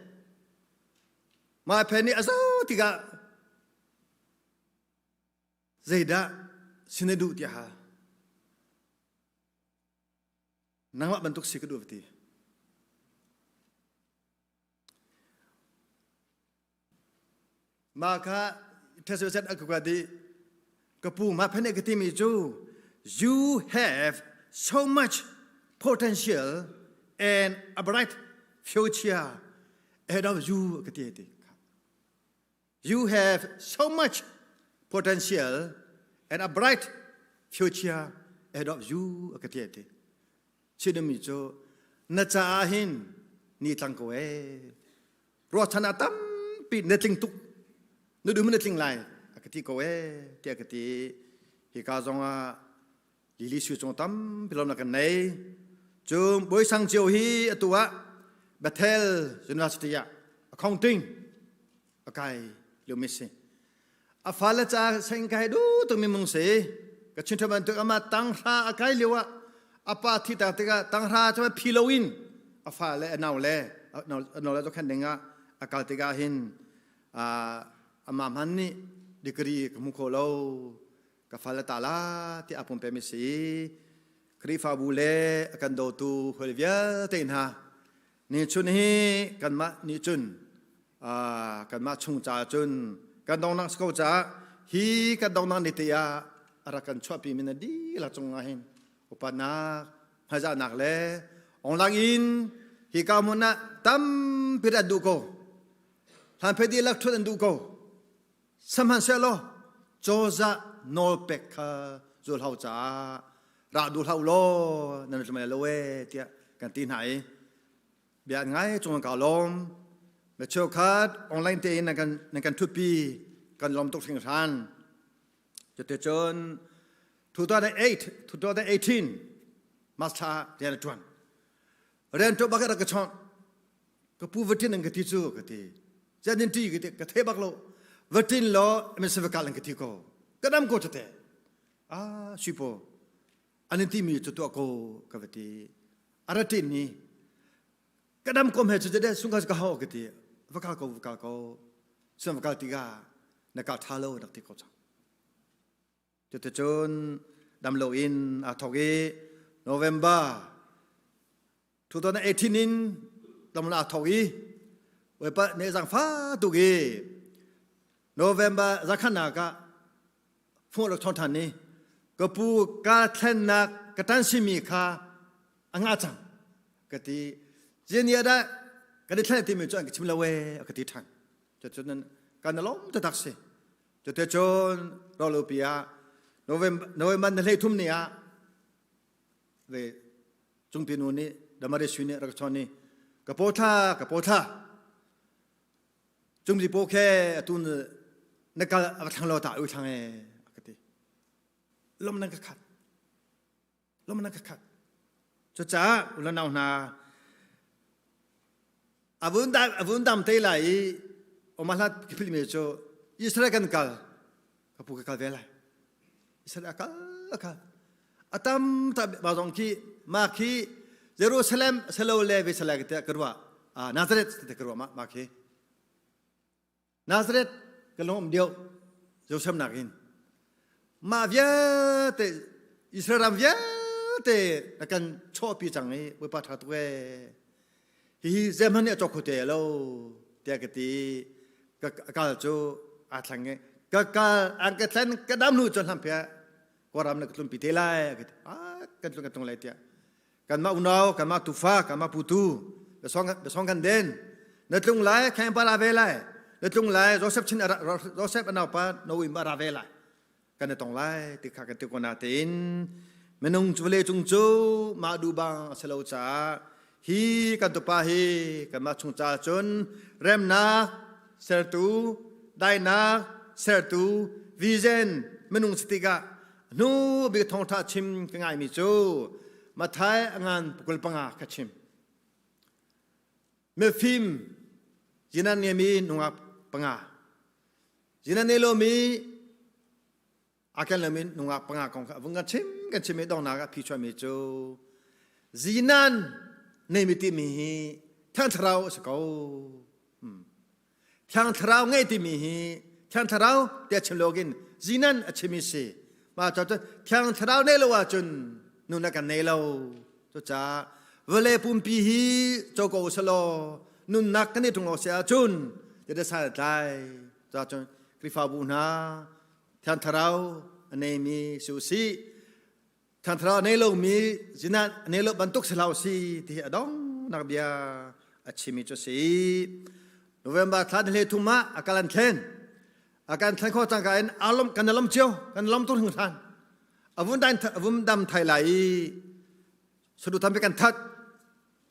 Mai phen nih a zoh tikah zeidah sin na duh tiah hal. Nangmah bantuk si ka duh va ti. Mah kha Thessalonians a ka di ka pu ma phane ka timi cu you have so much potential and a bright. Future ahead of you ka ti ti. You have so much potential and a bright future ahead of you ka ti ti. Chinmi cu na caah hin ni tlang ko ee. Ruahchan ah tampi na tling tuk. Na dum na tling lai a ka ti ko ee tiah ka ti. Hika zong ah Lili Sui cung tampi lawmnak kan nei. Cun Bawi Sang Cio hi atu ah Bethel University ah accounting a kai lio mi si. A fale ca seng kai du tuk mi mung si. Ka chin ṭha bantuk ama tanghra a kai lio ah a pa thi tak tikah tanghra cu phi loin a fale a nau le a nau le zohkhenh ding ah a kal tikah hin amah hman nih degree ka hmu kho lo ka fale ta la ti a pumpe mi si Khrihfabu le a kan dawtu hawi vialte hna ni chun hi kanmah nih cun kanmah chung caah cun kan dongnak si ko caah hi kan dongnak ni te ah a rak kan chuahpi mi na dihlak cung ah hin upatnak hmaizahnak le onglang in hi ka hmun ah tampi an duh ko hlanphe dihlak ṭhut an duh ko Sihmanhsehlaw cozah nawlpek kha zul hau caah rah duh hlah u law nan tlum lo ee tiah kan ti hna i bia an ngai cung ka lawm. Na cheukhat online tein nan kan nan kan ṭhutpi kan lawm tuk hringhran. Cuticun 2008 2018 March thla rian a ṭuan. Rian ṭuan bak rak ka chawnh. Ka pu vatin an ka ti cu ka ti. Zian ti ka ti ka thei bak lo. Vatin law min sevakal an ka ti ko. Ka dam ko tete. Ah sipo. An in ti mi cu tuah ko ka va ti. Aratin ni ka dam kom he cu de sungka ka hau ka ti. Va kal ko va kal ko. Sun va kal ti ga na kal tha lo rak ti ko chang. Cuticun dam loin aa thawk i November 2018 in dam lo aa thawk i Bawipa nih zaangfa tuk i November zakhatnak ah phung rak chawng ṭhan i ka pu ka thlennak ka ṭan simi kha a ngah cang ka ti. Zian nih dah kan i thlen timi cu an ka chim lo ee a ka ti ṭhan. Cucun kan lawm taktak si. Cuticun rawlopi ah November November ni 13 ni ah ve cungpi nu nih Damari Sui nih rak chawn i ka paw thla ka paw thla cungpi paw khe atu na kal a va thlang lo ta ui thlang e a ka ti lom nan ka khat lom nan ka khat cucaah ulanau hna a vun dam te lai i omahlat philmi cu Israel kan kal ka pu ka kal ve lai Israel a kal a kal a tam ta ba zong khi ma khi Jerusalem selo le ve sala ka ka ruah Nazareth te ka ruah ma ma khi Nazareth ka lung um deuh Jerusalem nakin mah vialte Israel ram vialte na kan chawhpi cang i Bawipa ṭha tuk ee hihi zeihmanh nih a cawk kho te lo tiah ka ti ka kal cu aa thleng i ka kal an ka thlen ka dam hnu cun hlamphia Kawlram na ka tlunpi te lai ka ti ah kan tlung kan tlung lai tiah kanmah unau kanmah tufa kanmah putu biasong kan den na tlung lai kheng pa ra ve lai na tlung lai Joseph chin Joseph anau pa no im ra ve lai kan na tong lai ti kha kan ti ko na tein minung cu vale cung cu mah du bang a si lo caah hi kan tupa hi kanmah chung ca cun remnak sertu dainak sertu vision minung si tikah Hnu bik thawngṭha chim ka ngaimi cu Matthai a ngan 25 ka chim. Mifim zinan ngeimi nungak panga. Zinan nei lomi a ken lomi nungak panga kong kha vung kan chim kan chim i donghnak ah phi chuahmi cu zinan neimi timi hi Thiang Thlarau a si ko. Thiang Thlarau ngei timi hi Thiang Thlarau tiah chim loin zinan a chimi si. Mah cu Thiang Thlarau nei lo ahcun nun a kan nei lo. Cucaah vawlei pumpi hi co ko selaw nunnak kan i ṭung lo si ahcun ti sai tlai. Cuacun Khrihfabu hna Thiang Thlarau a neimi si u sih. Thiang Thlarau a nei lomi zinan a nei lo bantuk si hlah u si ti hi a dongnak bia. a chimi cu si. November thla ni hlei thum ah a kal an thlen. A kan thlen khawh cangka in alom kan alom cio kan lom tuk hringhran. A vun dai a vun dam thai lai i sadu tampi kan that.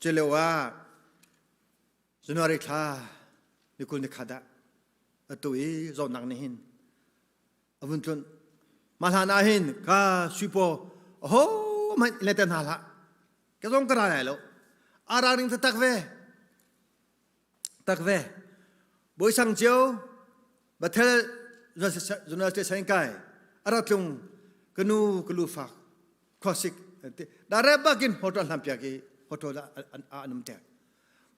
Cu lio ah January thla ni 20 ni khat ah atu i zawtnak nih hin a vun tlunh. Mah hlan ah hin ka suipaw aho hmanh le te hna hlah. Ka zong ka ra lai lo. A ra ring tak ve. Tak ve. Bawi sang cio Bathel University sain kai a ra tlung ka nu ka lu fak khuasik dare bakin hotel hlam piak i hotel ah an um tek.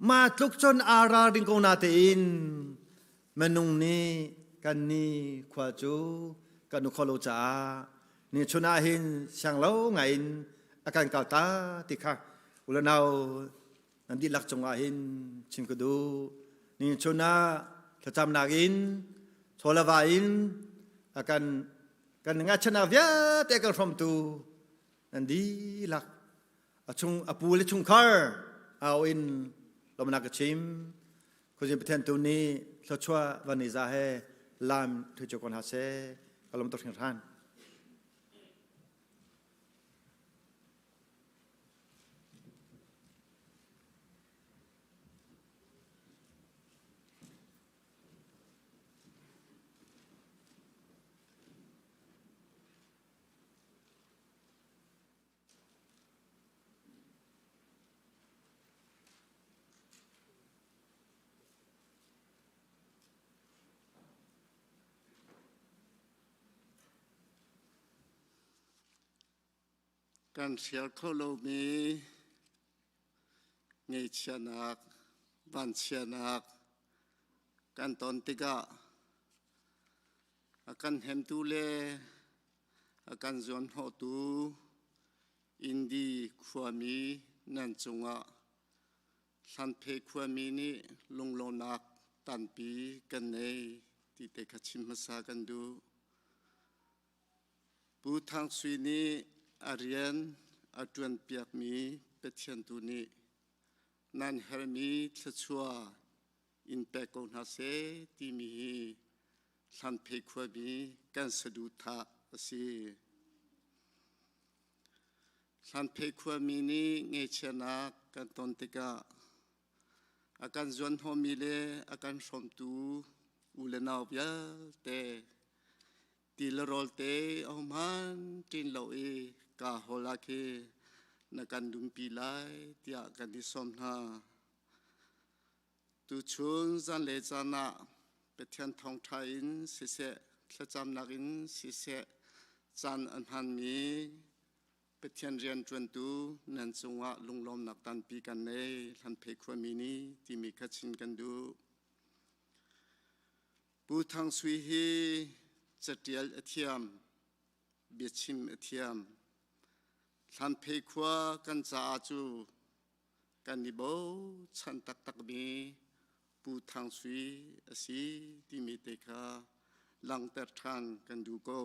Ma tluk cun aa ral ding ko na tein minung nih kan ni khua cu kan u kholo caah ni chun ah hin siang lo ngai in a kan kal ta ti kha ulanau nan dihlak cungah hin chim ka duh. Ni chun ah thlacamnak in chawlava in a kan kan ngachana vialte kan hrawmtu nan dihlak a chung a pu le chungkhar au in lawmnak ka chim. Khuazing Pathian tu nih thluachuah van i za he lam thu cu kon ha seh. Ka lawm tuk hringhran. Kan hrial kho lomi ngeihchiahnak, vanchiatnak kan ton tikah a kan hnemtu le a kan zuanhnawhtu Indi khuami nan cungah Hlanphe khuami nih lunglawmnak tampi kan nei ti te kha chim hmasa kan duh. Pu Thang Sui nih a rian a ṭuanpiakmi Pathian tu nih nan herhmi thluachuah in pek ko hna seh timi hi Hlanphe khuami kan saduhthah a si. Hlanphe khuami nih ngaihchiatnak kan ton tikah a kan zuanhnawhmi le a kan hrawmtu u le nau vialte ti le rawl te ahohmanh ṭin lo i kaa hawl ah khi na kan dumpi lai tiah kan i sawm hna. Tuchun zanlei caan ah Pathian thawngṭha in siseh, thlacamnak in siseh caan a hmanmi Pathian rianṭuantu nan cungah lunglawmnak tampi kan nei. Hlanphei khuami nih timi kha chin kan duh. Pu Thang Sui hi caṭial a thiam, biachim a thiam. Hlanphei khua kan caah cu kan i bochan taktakmi Pu Thang Sui a si timi te kha langhter ṭhan kan duh ko.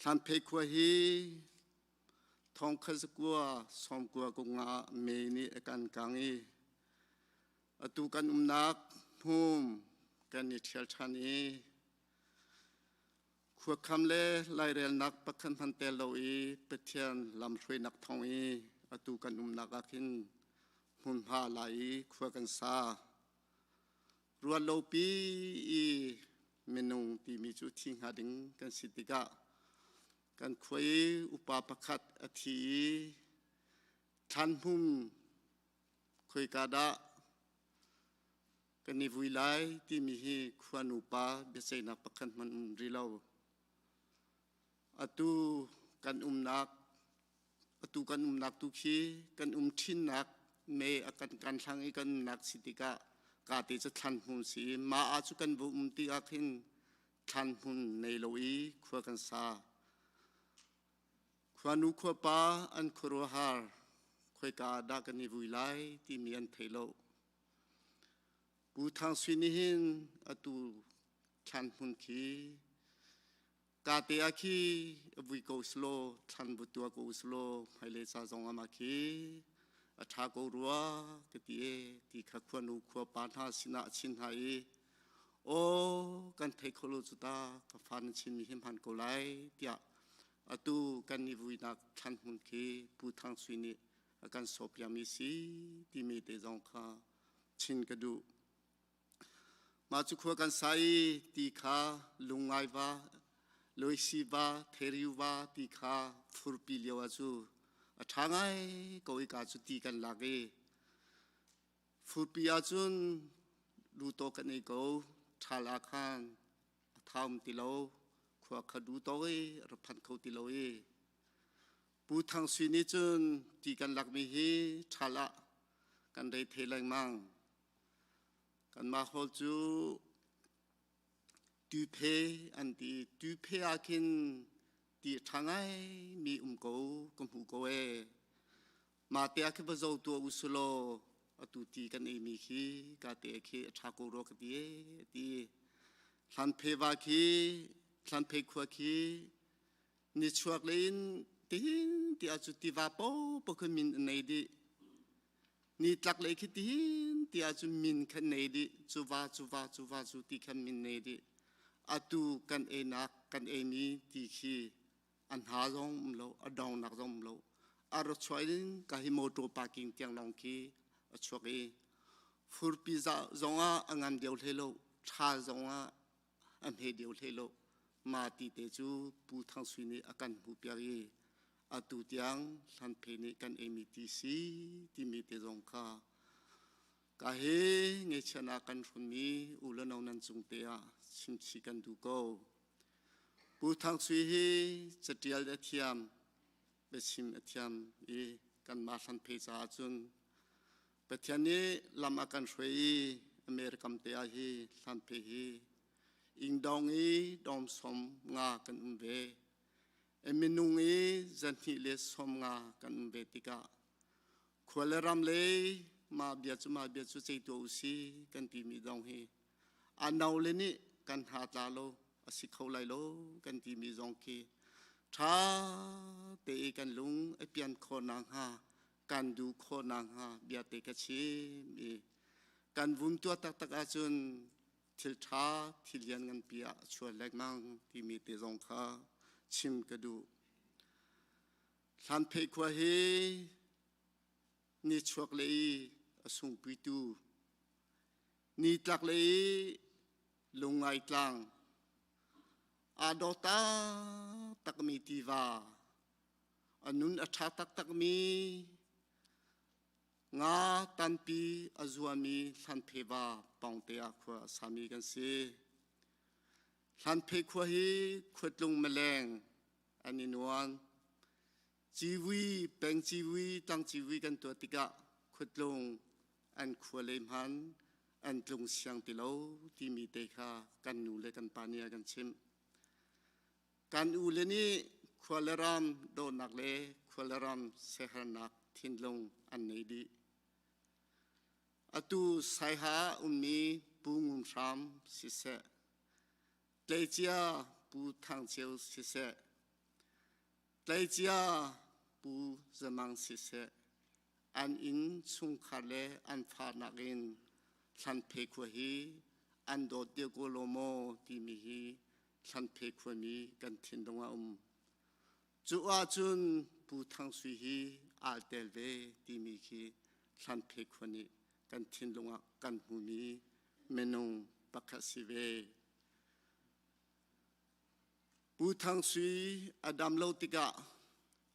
Hlanphei khua hi thongkhat zakua sawmkua kungah mei nih a kan kang i atu kan umnak hmum kan i ṭhial ṭhan i khuakham le lairelnak pakhat hmanh tel lo i Pathian lamhruainak thawng i atu kan umnak ah khin hmunhma la i khua kan sa. Ruat lopi i minung timi cu thi hnga ding kan si tikah kan khua i upa pakhat a thi i thlanhmum khoika dah kan i vui lai timi hi khua nupa biaceihnak pakhat hmanh um rih lo. Atu kan umnak atu kan umnak tu khi kan um ṭhinnak me a kan kan hlang i kan umnak si tikah ka te cu thlan hmun si mah ah cu kan va um ti ah khin thlan hmun nei lo i khua kan sa. Khuanu khuapa an khuaruahhar khoika dah kan i vui lai timi an thei lo. Pu Thang Sui nih hin atu thlan hmun khi kate ah khi vui ko selaw thlan vu tua ko selaw hmailei ca zong ama khi a ṭha ko rua ka ti e ti kha khuanu khuapa hna sinah a chin hna i aw kan thei kho lo cu ta ka fa na chimmi hi hman ko lai tiah atu kan i vuinak thlan hmun khi Pu Thang Sui nih a kan sawpiami si timi te zong kha chin ka duh. Mah cu khua kan sa i ti kha lungngai va, loisi va, theriu va ti kha furpi lio ah cu a ṭha ngai ko i ka cu ti kan lak i furpi ahcun luto kan ei ko ṭhal ah khan a thaum ti lo khua kha du to i ra phan kho ti lo i Pu Thang Sui nih cun ti kan lakmi hi ṭhal ah kan rei the lengmang. Kanmah hawl cu tuphe an ti. Tuphe ah khin ti ṭha ngaimi um ko ka hmu ko ee. Mah te ah khi va zo tuah u sulaw atu ti kan eimi khi ka te khi a ṭha ko rua ka ti ee a ti. Hlanphe va khi Hlanphe khua khi nichuak lei in tihin ti ah cu tiva paohpaoh khi min an nei dih. Nitlak lei khi tihin ti ah cun min khan nei dih. Cu va cu va cu va cu ti khan min nei dih. Atu kan einak kan eimi ti khi a hna zong um lo, a dongnak zong um lo. A ra chuah in ka hi motor parking tiang lawng khi a chuak i furpi zong ah a ngan deuh hlei lo, ṭha zong ah a hme deuh hlei lo. Mah ti te cu Pu Thang Sui nih a kan hmuhpiak i atu tiang Hlanphe nih kan eimi ti si timi te zong kha ka he ngeihchiahnak kan hrunmi u le no nan cung te ah chimchih kan duh ko. Pu Thang Sui hi catial a thiam, biachim a thiam i kanmah Hlanphe caah cun Pathian nih lam a kan hruai i American te ah hi Hlanphe hi ingdong i dawm som nga kan um ve. Minung i zahnih le som nga kan um ve tikah khua le ram le mah bia cu mah bia cu cei tuah u si kan timi zong hi a no le nih kan hna tla lo a si kho lai lo kan timi zong khi ṭha te i kan lung a pian khawh nakhnga kan duh khawh nakhnga bia te ka chim i kan vum tuah taktak ahcun thil ṭha thil lian nganpi ah a chuah lengmang timi te zong kha chim ka duh. Hlanphei khua hi nichuak le i a sungpuitu nitlak le i lungai tlang aa daw taktakmi tiva a nun a ṭha taktakmi Nga tampi a zuami Hlanphe va pawngte ah khua a sami kan si. Hlanphe khua hi khuatlung maleng an i nuan. Civi, peng civi, tlang civi kan tuah tikah khuatlung an khua lei hman an tlung siang ti lo timi te kha kan nu le kan pa nih a kan chimh. Kan u le nih khua le ram dawtnak le khua le ram siaherhnak thinlung an nei dih. Atu Saiha ummi Pu Ngun Hram siseh, Tleicia Pu Thang Ceu siseh, Tleicia Pu Zamang siseh, an inn chungkhar le an fahnak in Thlanphe khua hi an dawt deuh ko lo maw timi hi Thlanphe khuami kan thinlung ah um. Cu ahcun Pu Thang Sui hi aa tel ve timi khi Thlanphe khua nih kan thinlung ah kan hmumi minung pakhat si ve. Pu Thang Sui a dam lo tikah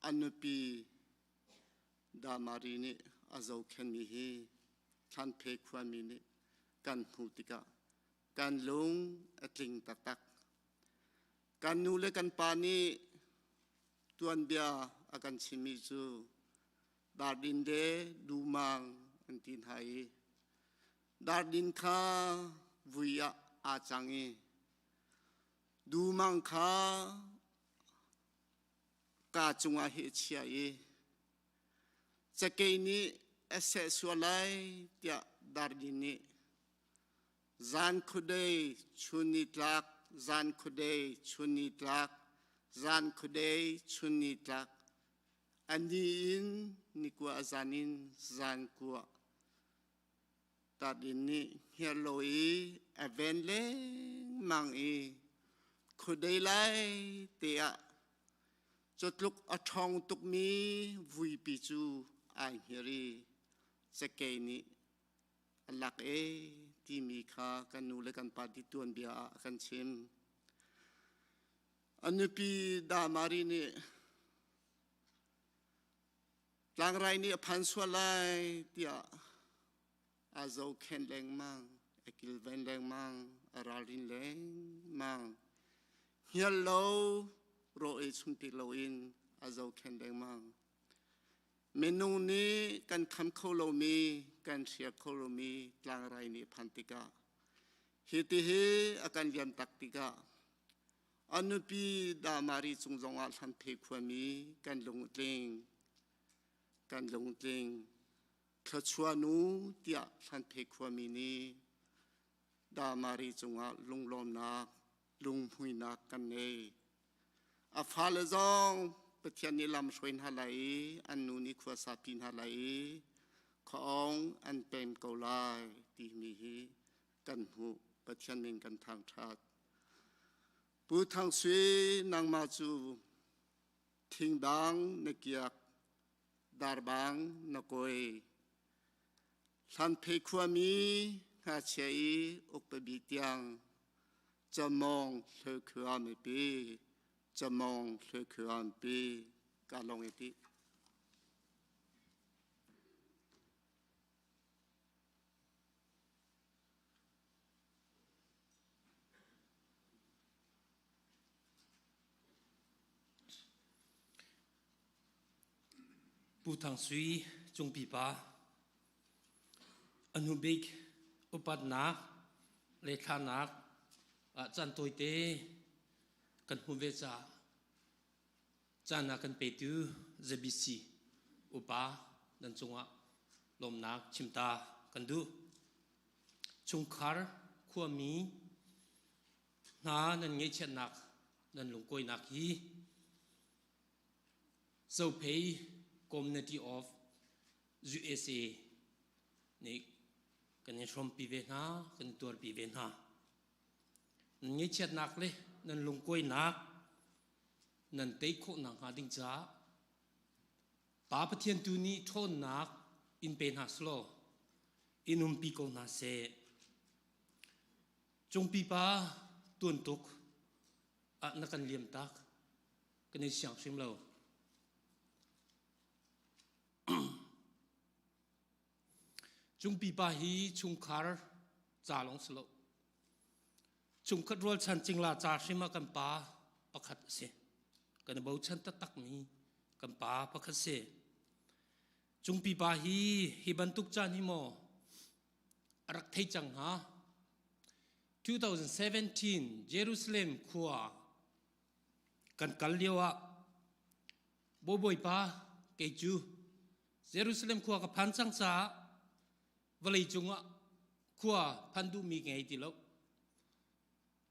a nupi Damari nih a zohkhenhmi hi Thlanphe khuami nih kan hmuh tikah kan lung a tling taktak. Kan nu le kan pa nih tuanbia a kan chimmi cu Dardin le Dumang an ti hna i Dardin kha vui ah aa cang i Dumang kha kaa cungah hi a chiah i cakei nih a seh sual lai tiah Dardin nih zan khuadei chun nitlak zan khuadei chun nitlak zan khuadei chun nitlak. A ni in nikua a zan in zan kua Tatin nih hngerlo lo i a ven lengmang i khuadei lai te ah cutluk a ṭhawng tukmi vuipi cu ai hngir i cakei nih a lak e timi kha kan nu le kan pa ti tuanbia ah a kan chim. A nupi Damari nih Tlangrai nih a phan sual lai tiah a zohkhenh lengmang, a kilven lengmang, a ralrin lengmang. Hnial lo, raw ei chung ti loin a zohkhenh lengmang. Minung nih kan kham kho lomi, kan hrial kho lomi tlangrai nih phan tikah hi ti hi a kan liam tak tikah A nupi Damari cung zongah Hlanphe khuami kan lungtling. Kan lungtling. Thluachuah nu tiah Hlanphe khuami nih Damari cungah lunglawmnak, lunghmuinak kan ngei. A fale zong Pathian nih lam hruai hna lai i an nu nih khua sapi hna lai i khuaawng an pem ko lai timi hi kan hmuh. Pathian min kan thangṭhat. Pu Thang Sui, nangmah cu thingdang na kiak, darbang na kawi. Hlanphei khuami ngakchia i ukpabi tiang camong hloi mipi, camong hloi pi ka long i ti. Pu Thang Sui Cungpi pa a hnubik upatnak le thlanak ah caan tawite kan hmuh ve caah caan a kan petu ZBC upa nan cungah lawmnak chimta kan duh. Chungkhar khuami hna nan ngaihchiatnak nan lungkuainak hi Zophei Community of USA nih kan in hrawmpi ve hna, kan in tuarpi ve hna. Nan ngaihchiatnak le nan lungkuainak nan tei khawh nakhnga ding caah Pa Pathian tu nih ṭhawnnak in pe hna selaw in umpi ko hna seh. Cungpi pa tuan tuk ah na kan liam tak kan in siang hrim lo. Cungpi pa hi chungkhar ca lawng si lo. Chungkhat rualchan cingla ca hrim ah kan pa pakhat a si. Kan i bochan taktakmi kan pa pakhat si. Cungpi pa hi hi bantuk caan hi maw a rak thei cang hnga? 2017 Jerusalem khua kan kal lio ah Bawipa kei cu Jerusalem khua ka phan cang caah vawlei cungah khua phan duhmi ka ngei ti lo.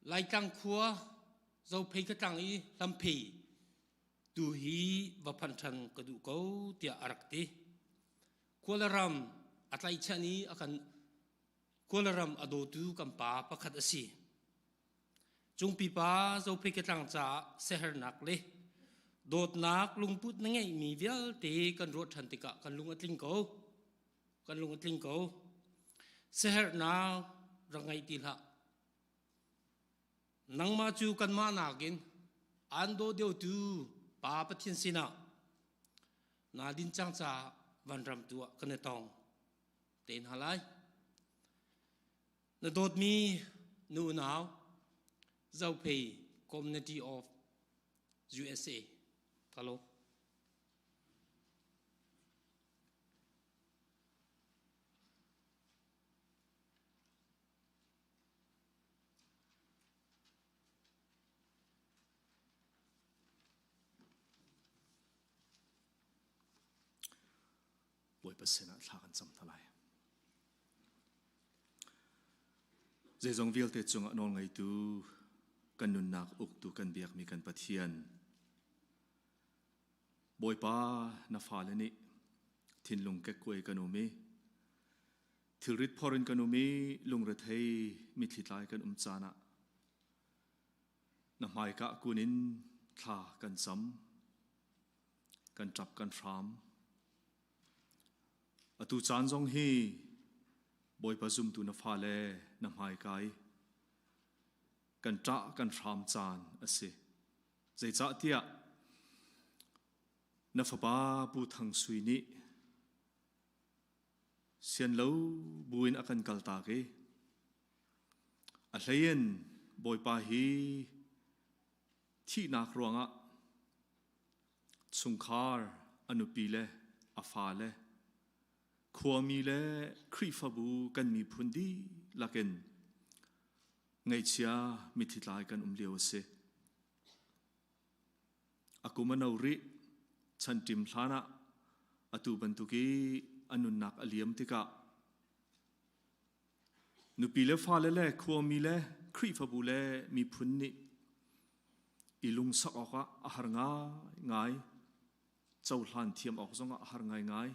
Laitlang khua Zophei ka tlang i Hlamphei tu hi va phanh ṭhan ka duh ko tiah a rak ti. Khualaram a tlaihchan i a kan Khualaram a dawtu kan pa pakhat a si. Cungpi pa Zophei ka tlang caah siaherhnak le dawtnak lungput na ngeihmi vialte kan ruah ṭhan tikah kan lung a tling ko. Kan lung a tling ko. Siaherhnak rak ngei ti hlah. Nangmah cu kanmah nakin aan daw deuhtu Pa Pathian sinah naa din cang caah vanram tu ah kan i tong te hna lai. Na dawtmi nu nau Zophei Community of USA ka lawm. Bawipa sinah thla kan cam hna lai. Zeizong vialte cungah nawl ngeitu kan nunnak uktu kan biakmi kan Pathian. Bawipa na fale nih thinlung kekkuai kan um i thilrit phor in kan um i lungrethei mitthli tlai kan um caan ah na hmaika kun in thla kan cam kan ṭap kan hram atu caan zong hi Bawipa zumtu na fale na hmaika i kan ṭah kan hram caan a si. Zeicahtiah na fapa Pu Thang Sui nih sian lo buin a kan kaltak i a hleiin Bawipa hi thihnak ruangah chungkhar a nupi le a fale khuami le Khrihfabu kan miphun dihlak in ngaihchia mitthli tlai kan um lio a si. A kum a no rih, chanṭim hlan ah atu bantuk i a nunnak a liam tikah nupi le fale le khuami le Khrihfabu le miphun nih i lungsak awkah a har ngaingai, cohlan thiam awk zongah a har ngaingai.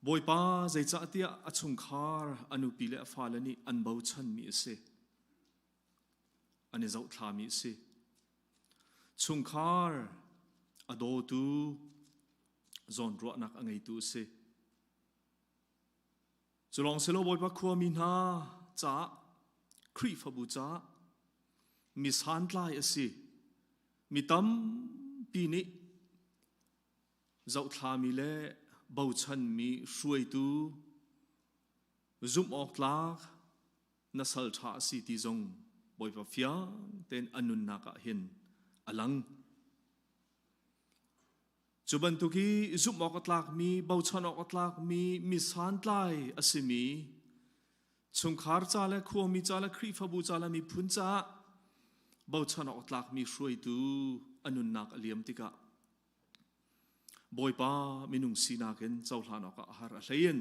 Bawipa zeicahtiah a chungkhar a nupi le a fale nih an bochanmi a si. An i zohthlami a si. Chungkhar a dawtu zawnruahnak a ngeitu a si. Cu lawng si lo Bawipa khuami hna caah Khrihfabu caah mi santlai a si. Mi tampi nih zohthlami le bochanmi hruaitu zumh awk tlak na sal ṭha a si ti zong Bawipa fiang tein a nunnak ah hin a lang. Cu bantuk i zumh awk a tlakmi, bochan awk a tlakmi, mi santlai a simi chungkhar ca le khuami ca le Khrihfabu ca le miphun caah bochan awk tlakmi hruaitu a nunnak a liam tikah Bawipa minung sinak in cohlan awkah a har a hleiin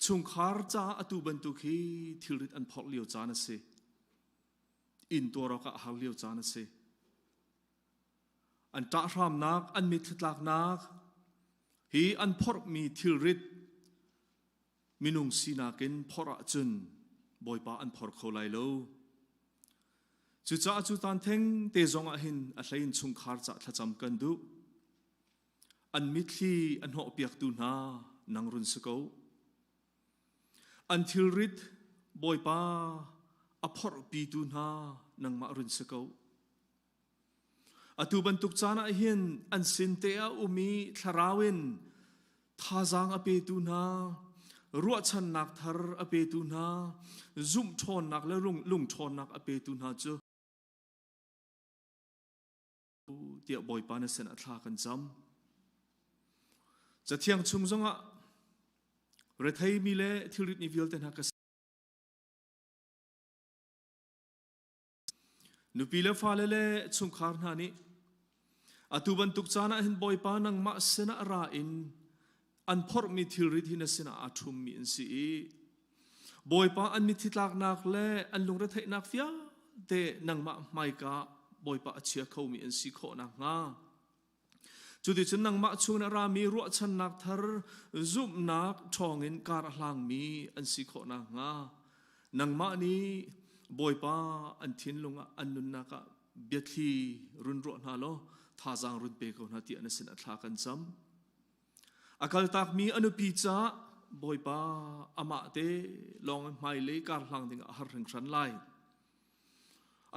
chungkhar caah atu bantuk hi thilrit an phorh lio caan a si. Inn tuar awkah a har lio caan a si. An ṭahhramnak, an mitthlitlaknak hi an phorhmi thilrit minung sinak in phorh ahcun Bawipa an phor kho lai lo. Cucaah cu tan theng te zong ah hin a hlein chungkhar ca thlacam kan duh. An mitthli a hnawhpiaktu hna nang run si ko. An thilrit Bawipa a phorhpitu hna nangmah run si ko. Atu bantuk caan ah hin an sin te ah um i thlarau in thazaang a petu hna, ruahchannak thar a petu hna, zumh ṭhawnnak le lungṭhawnnak a petu hna cu tiah Bawipa na sin ah thla kan cam. Cathiang chung zongah retheimi le thilrit ni vialte hna ka Nupi le fale le chungkhar hna nih atu bantuk caan ah hin Bawipa nangmah sinah ra in an phorhmi thilrit hi na sinah aa ṭhummi an si i Bawipa an mitthli tlaknak le an lungretheihnak vialte nangmah hmaika Bawipa a chia khomi an si khawh nakhnga Cuticun nangmah chung na rami ruahchannak thar zumhnak ṭhawngin kar a hlangmi an si khawh nakhnga nangmah nih Bawipa an thinlung ah an nunnak ah biathli run ruah hna law thazaang run pe ko hna tiah na sin a thla kan cam. A kaltakmi a nupi caah Bawipa amah te lawng in hmailei kar hlang ding ah a har hringhran lai.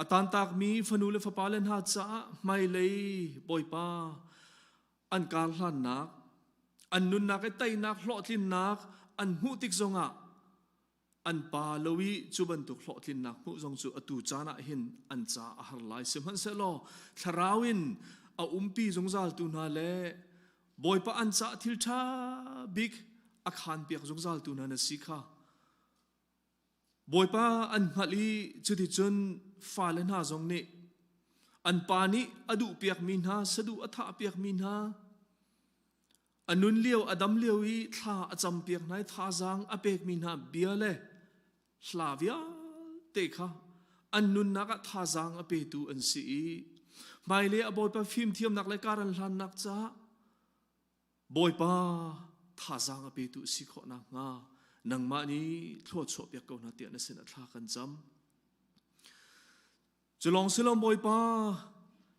A tantakmi fanu le fapale hna caah hmailei Bawipa an kar hlannak, an nunnak i teinak hlawhtlinnak an hmuh tik zongah an pa lo i cu bantuk hlawhtlinnak hmuh zong cu atu caan ah hin an ca a har lai. Sihmanhsehlaw thlarau in a umpi zungzaltu hna le Bawipa an caah thil ṭha bik a khaanpiak zungzaltu hna na si kha Bawipa an hngalh i cuticun fale hna zong nih an pa nih a duhpiakmi hna saduh a thahpiakmi hna a nun lio a dam lio i thla a campiak hna i thazaang a pekmi hna bia le hla vialte kha an nunnak ah thazaang a petu an si i. Hmailei ah Bawipa fimthiamnak le karan hlannak caah Bawipa thazaang a petu si khawh nakhnga nangmah nih thlua chuah piak ko hna tiah na sinah thla kan cam. Culong silom Bawipa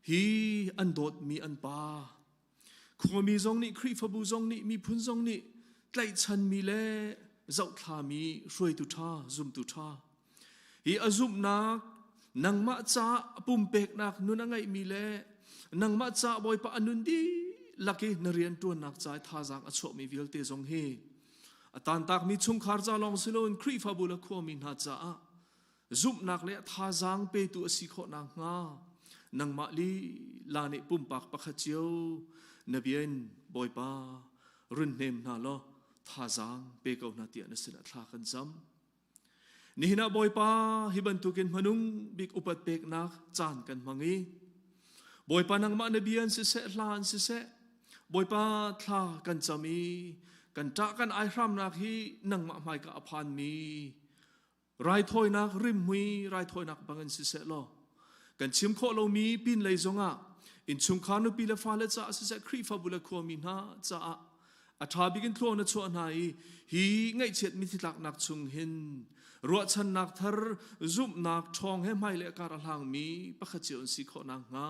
hi an dawtmi an pa khuami zong nih Khrihfabu zong nih miphun zong nih tlaihchanmi le zohthlami hruaitu ṭha zumtu ṭha hi a zumhnak nangmah ca pumpeknak nun a ngeihmi le nangmah ca Bawipa a nun dihlak i na rian ṭuannak ca i thazaang a chuahmi vialte zong hi a tantakmi chungkhar ca lawng si loin Khrihfabu le khuami hna caah zumhnak le thazaang petu a si khawh nakhnga nangmah lila nih pumpak pakhat cio na bia in Bawipa run hnem hna law thazaang pe ko hna tiah na sinah thla kan cam. Nihin ah Bawipa hi bantukin hmanung bik upat peknak caan kan hmang i Bawipa nangmah na bia in siseh hla in siseh Bawipa thla kan cam i kan ṭah kan aihramnak hi nangmah hmaika a phanmi raithawinak rimhmui raithawinak bangin siseh law kan chim khawh lomi pinlei zongah innchungkhar nupi le fale caah siseh Khrihfabu le khuami hna caah a ṭha bik in thlaw na chuah hna i hi ngaihchiat mithi tlaknak chung hin ruahchannak thar zumhnak ṭhawng he hmai le kar a hlangmi pakhat cio an si khawh nakhnga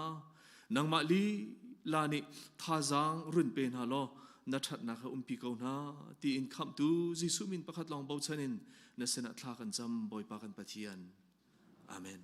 nangmah lila nih thazaang run pe hna law na ṭhatnak he umpi ko hna tiin khamhtu Jesuh min pakhat lawng bochan in na sinah thla kan cam Bawipa kan Pathian. Amen.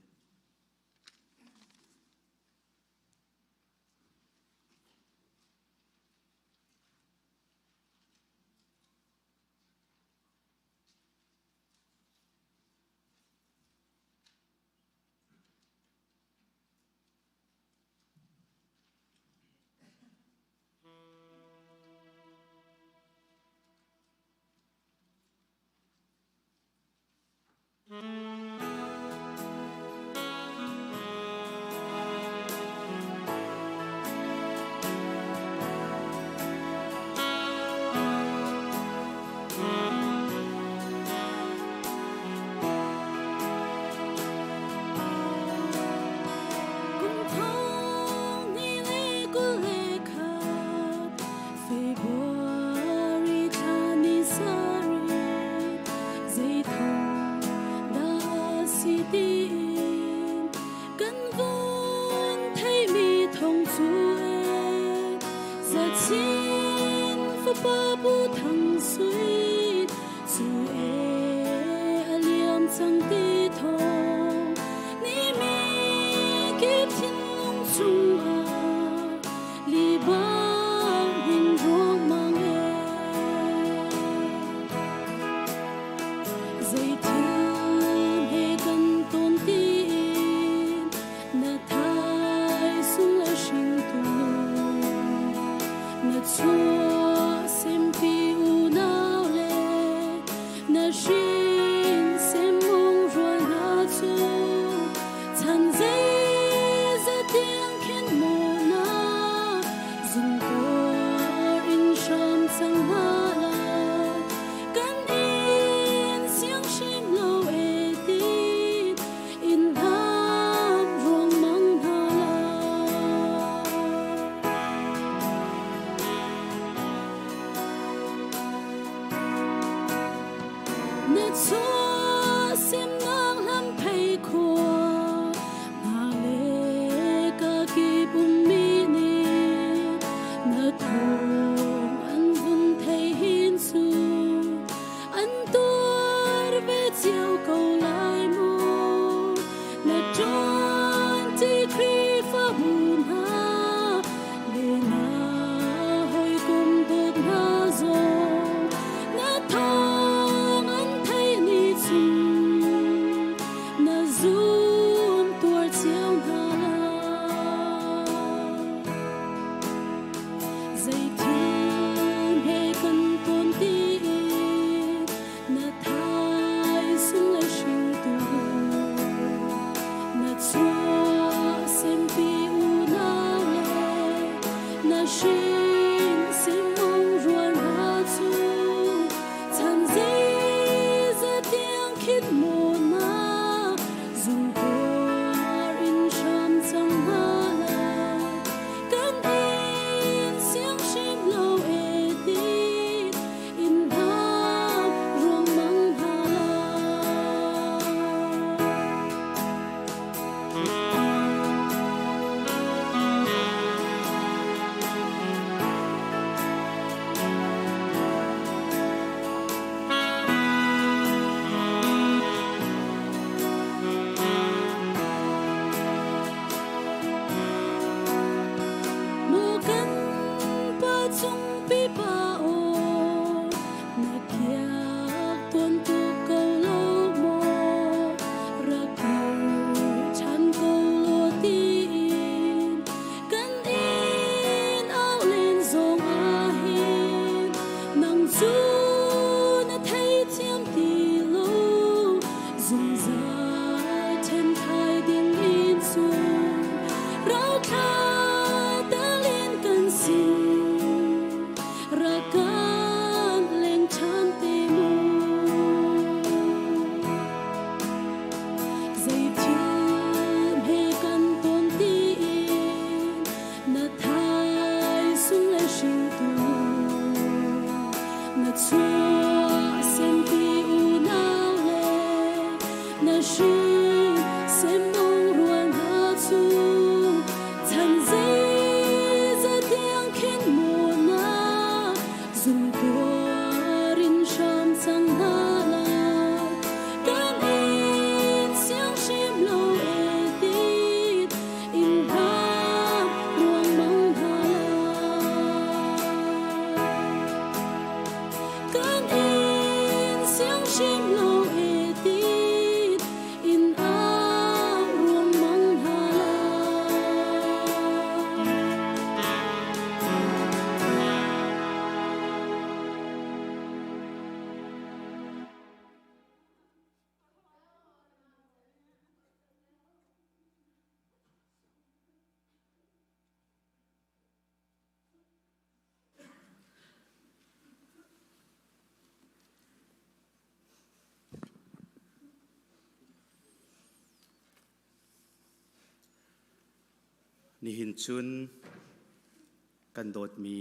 Kum thong ni le kul le khat February thla ni sarih zeithong dah si tiin kan vun theimi thong cu e zachin fapa pu thang sui cu e a liam cang ti thong ni mi kip thinlung chungah libang in ruangmang e Zeithil he kan tawn tiin na thaisung le hringtu na chuah sempi unau le na hrin semmung rual hna cu chan zeizat tiang khin maw na zungtor in hram cang hna lai kan in siang hrim lo e ti in hlam ruangmang hna lai. Na chuah semnak lam phei khua hna le ka kip ummi nih na thawng an vun thei hin cu an tuar ve cio ko lai mu na ṭuan ti Khrihfabu hna le na hawikom dawt hna zong na thawng an theih ni chung na zum tuar cio hna lai. Zeithil he kan tawn tiin na thaisung le hringtu na chuah sempi unau le na hrin simung rual hna cu chan zeizat tiang khin maw na zungtuar in hram cang hna lai. hrin semmawng rual hna cu chan zeizat tiang khin maw na zumtuar in hram cang hna lai. Kan in siang hrim lo e tit in hram ruangmang hna lai. Kan in siang hrim lo e tit in au ruangmang hna lai. Nihin cun kan dawtmi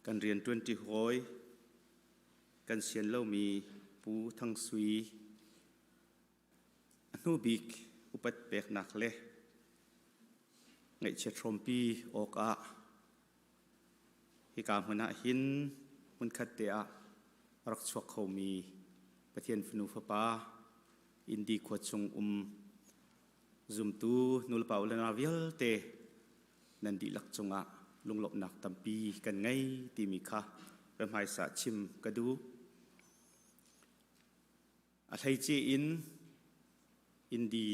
kan rianṭuanṭi hawi kan sian lomi Pu Thang Sui a hnu bik upat peknak le ngaihchiat hrawmpi awkah hika hmun ah hin hmunkhat te ah a rak chuak khomi Pathian fanu fapa Indi khua chung um zumtu nulepa u le nau vialte nan dihlak cungah lunglawmhnak tampi kan ngei timi kha biahmaisa chim ka duh. A hleice in Indi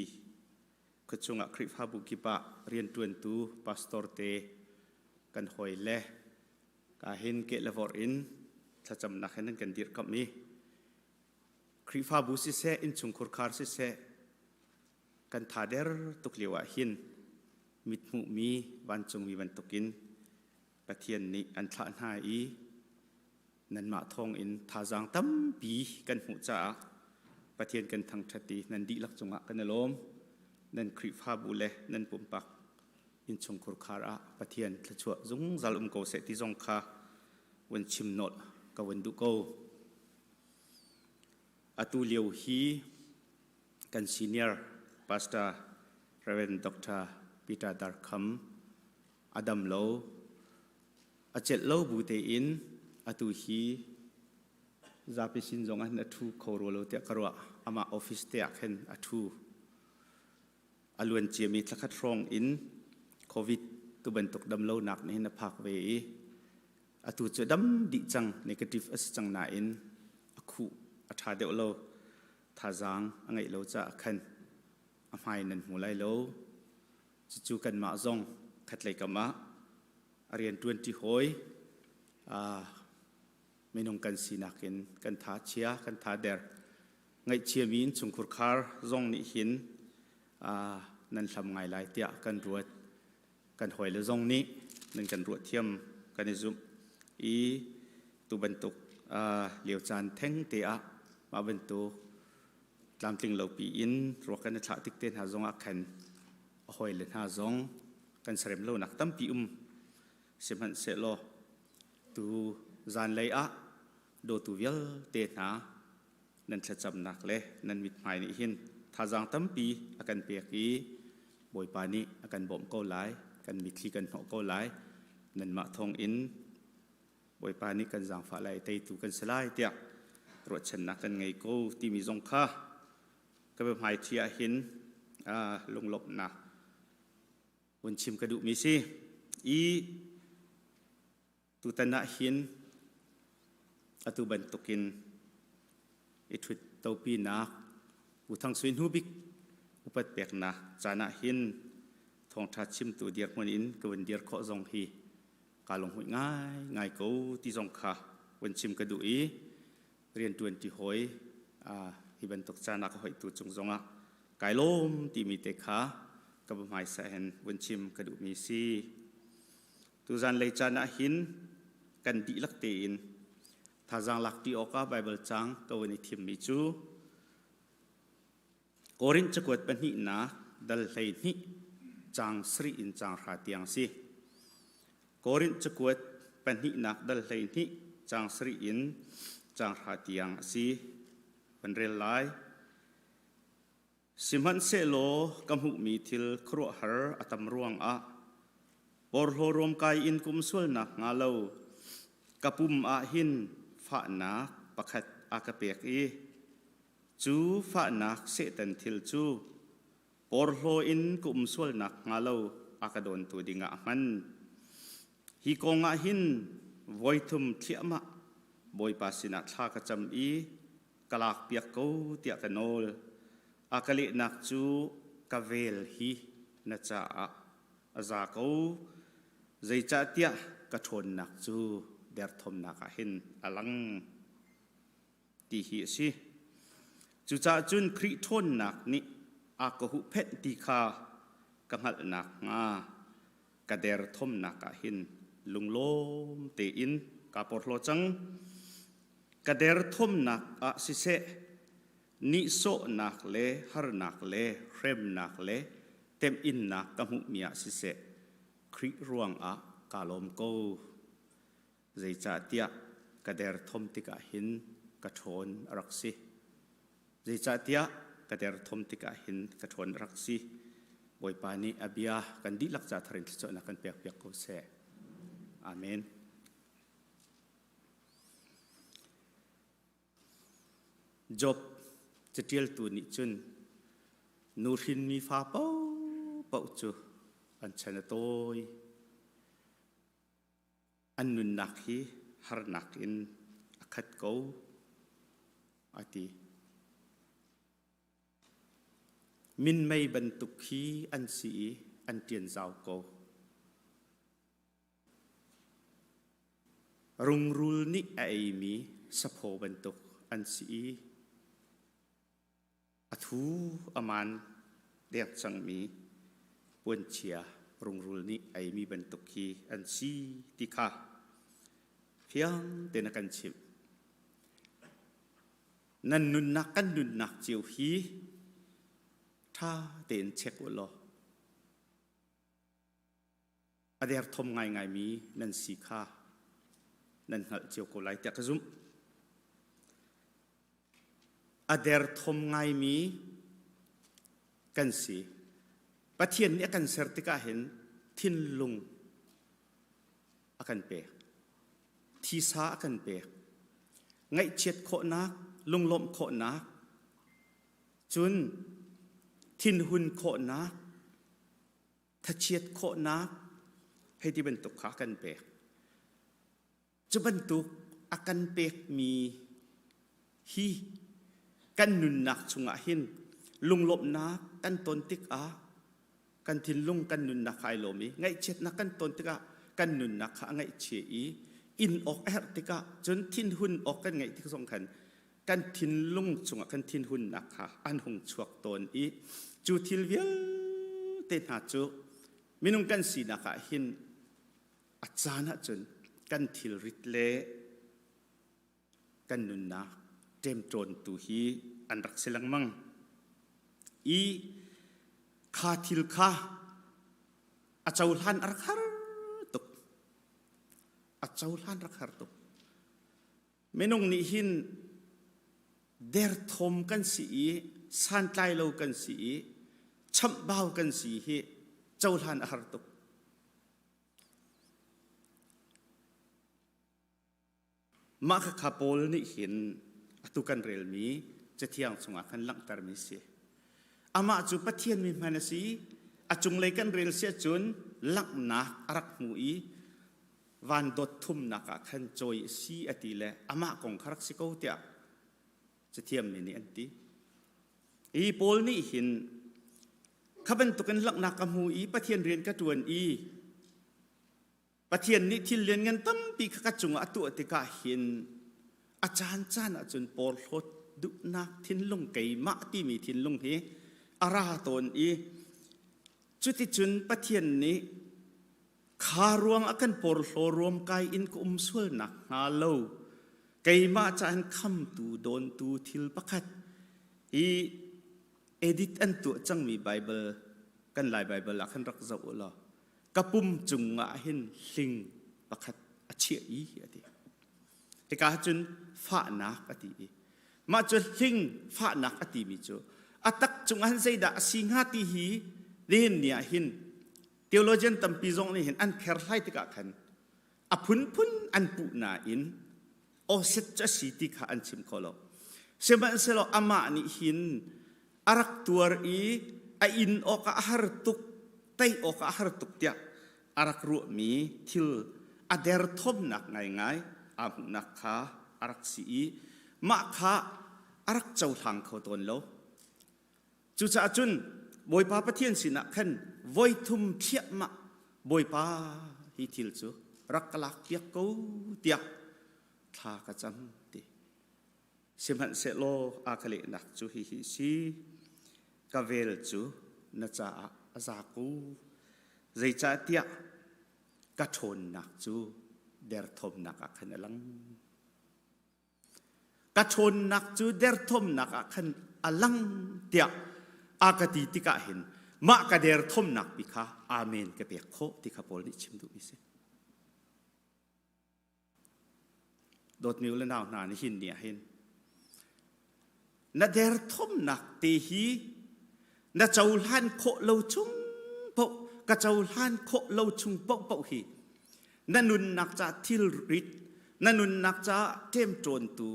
khuachung ah Khrihfabu kip ah rianṭuantu pastor te kan hawi le ka hin keh le vorh in thlacamnak he nan kan dirhkamh i Khrihfabu siseh innchungkhur khar siseh kan thader tuk lio ah hin mithmuhmi vancungmi bantukin Pathian nih an thlah hna i nanmah thawngin thazaang tampi kan hmuh caah Pathian kan thangṭhat i nan dihlak cungah kan i lawm. Nan Khrihfabu le nan pumpak innchungkhur khar ah Pathian thluachuah zungzal um ko seh ti zong kha vun chim nolh ka vun duh ko. Atu lio hi kan senior pastor Reverend Dr. Peter Darkham a dam lo a celh lo bu tein atu hi zapi sin zong ah hin a ṭhu kho rua lo tiah ka ruah. Amah office te ah khin a ṭhu. A luan ciami thlakhat hrawng in COVID tu bantuk dam lonak nih hin a phak ve i atu cu dam dih cang negative a si cang nain a khuh a ṭha deuh lo thazaang a ngeih lo caah khan a hmai nan hmu lai lo. Cucu kanmah zong khatlei kam ah a rianṭuanṭi hawi minung kan sinak in kan tha chia kan tha der ngaihchiami innchungkhur khar zong nih hin nan hlam ngai lai tiah kan ruat kan hawile zong nih nan kan ruah thiam kan i zumh i tu bantuk lio caan theng te ah mah bantuk tlamtling lo pi in ruak kan i thlah tik te hna zong ah khan a hawile hna zong kan serem lonak tampi um sihmanhsehlaw tu zanlei ah dawtu vialte hna nan thlacamnak le nan mithmai nih hin thazaang tampi a kan pek i Bawipa nih a kan bawmh ko lai kan mitthli kan hnawh ko lai nanmah thawng in Bawipa nih kan zaangfah lai teitu kan si lai tiah ruahchannak kan ngei ko timi zong kha ka biahmaiṭhi ah hin lunglawmhnak vun chim ka duhmi si i tutan ah hin atu bantukin i ṭhut topinak Pu Thang Sui hnubik upat peknak caan ah hin thawngṭha chimtu dirhmun in ka vun dir khawh zong hi kaa lunghmuih ngaingai ko ti zong kha vun chim ka duh i rianṭuan ṭi hawi hi bantuk caan ah ka hoihtu cung zongah kai lawm timi te kha ka va hmaisa hin vun chim ka duhmi si. Tuzan lei caan ah hin kan dihlak tein thazaang lak ṭi awkah Baibal caang ka vun i thimmi cu Korinth cakuat pahnihnak dal 12 caang sarih in caang hra tiang a si. Korinth cakuat pahnihnak dal 12 caang sarih in caang hra tiang a si. kan rel lai. Sihmanhsehlaw ka hmuhmi thil khuaruahhar a tam ruangah porhlaw ruamkai in kum sualnak hnga lo ka pum ah hin fahnak pakhat a ka pek i cu fahnak Satan thil cu porhlaw in ka um sualnak hnga lo a ka dawntu dingah a hman. Hi kong ah hin voithum thliahmah Bawipa sinah thla ka cam i ka lakpiak ko tiah ka nawl. A ka lehnak cu ka vel hi na caah a za ko, zeicahtiah ka ṭhawnnak cu derthawmnak ah hin a lang ti hi a si. Cucaah cun Khrih ṭhawnnak nih a ka huhphenh ti kha ka hngalh nakhnga ka derthawmnak ah hin lunglawm tein kaa porhlaw cang. Ka derthawmnak ah siseh, nihsawhnak le harnak le hremnak le temhinnak ka hmuhmi ah siseh, Khrih ruangah kaa lawm ko. Zeicahtiah ka derthawm tikah hin ka ṭhawn a rak si. Zeicahtiah ka derthawm tikah hin ka ṭhawn a rak si. Bawipa nih a bia kan dihlak ca thar in thluachuahnak kan pekpiak ko seh. Amen. Job caṭialtu nih cun nu hrinmi fa paohpaoh cu an chan a tawi. An nunnak hi harnak in a khat ko, a ti. Minmei bantuk khi an si i an ṭian zau ko. Rungrul nih a eimi saphaw bantuk an si i a thu a maan dek cangmi puanchia rungrul nih a eimi bantuk khi an si ti kha fiang tein a kan chimh. Nan nunnak kan nunnak cio hi ṭha tein check u law a derthawm ngaingaimi nan si kha nan hngalh cio ko lai tiah ka zumh. A derthawm ngaimi kan si. Pathian nih a kan ser tikah hin thinlung a kan pek. Thisa a kan pek. Ngaihchiat khawhnak, lunglawmh khawhnak, cun thinhun khawhnak, thachiat khawhnak hei ti bantuk kha a kan pek. Cu bantuk a kan pekmi hi kan nunnak chungah hin lunglawmhnak kan ton tikah kan thinlung kan nunnak kha ai lawm i ngaihchiatnak kan ton tikah kan nunnak kha a ngaihchia i in awk a herh tikah cun thinhun awk kan ngeih tik zong khan kan thinlung chungah kan thinhunnak kha an hung chuak tawn i cu thil vialte hna cu minung kan sinak ah hin a caan ahcun kan thilrit le kan nunnak ṭemṭawntu hi an rak si lengmang i kha thil kha a cohlan a rak har tuk a cohlan rak har tuk Minung nih hin derthawm kan si i santlai lo kan si i chamhbau kan si hi cohlan a har tuk. Mah khakha Paul nih hin atu kan relmi Cathiang chungah khan langhtermi si. Amah cu Pathian mi hman a si. A cunglei kan rel si ahcun langhnak a rak hmu i van dot thumnak ah khan cawi a si a ti le amah kong kha rak si ko tiah cathiammi nih an ti. Hi Paul nih hin kha bantukin langhnak ka hmu i Pathian rian ka ṭuan i Pathian nih thil lianngan tampi kha ka cungah a tuah tikah hin a caan caan ahcun porhlawt duhnak thinlung keimah timi thinlung hi a ra tawn i cuticun Pathian nih Kha ruang a kan porhlaw ruamkai in ka um sual nakhnga lo keimah caah khamtu dawntu thil pakhat i edit an tuah cangmi Bible kan Lai Bible ah khan rak zoh u law ka pum cungah hin hling pakhat a chiah i a ti. Hika cun fahnak a ti i. Mah cu hling fahnak a timi cu a tak cungah hin zeidah a si hnga ti hi nihin ni ah hin theologian tampi zong nih hin an kherhlai tikah khan a phunphun an puh nain awset cu a si ti kha an chim kho lo. Sihmanhsehlaw amah nih hin a rak tuar i a inn awkah a har tuk, tei awkah a har tuk tiah a rak ruahmi thil a derthawmnak ngaingai aa hmuhnak kha a rak si i mah kha a rak cohlang kho tawn lo. Cucaah cun Bawipa Pathian sinah khan voithum thliahmah Bawipa hi thil cu rak ka lakpiak ko tiah thla ka cam ti. Sihmanhsehlaw a ka lehnak cu hihi si, ka vel cu na caah a za ko. Zeicahtiah ka ṭhawnnak cu derthawmnak ah khan a lang. Ka ṭhawnnak cu derthawmnak ah khan a lang tiah a ka ti tikah hin mah ka derthawmnak pi kha amen ka pek khawh ti kha Paul nih chim duhmi si. Dawtmi u le nau hna nihin ni ah hin na derthawmnak te hi na cohlan khawh lo chung paoh ka cohlan khawh lo chung paohpaoh hi na nunnak ca thilrit na nunnak ca ṭemṭawntu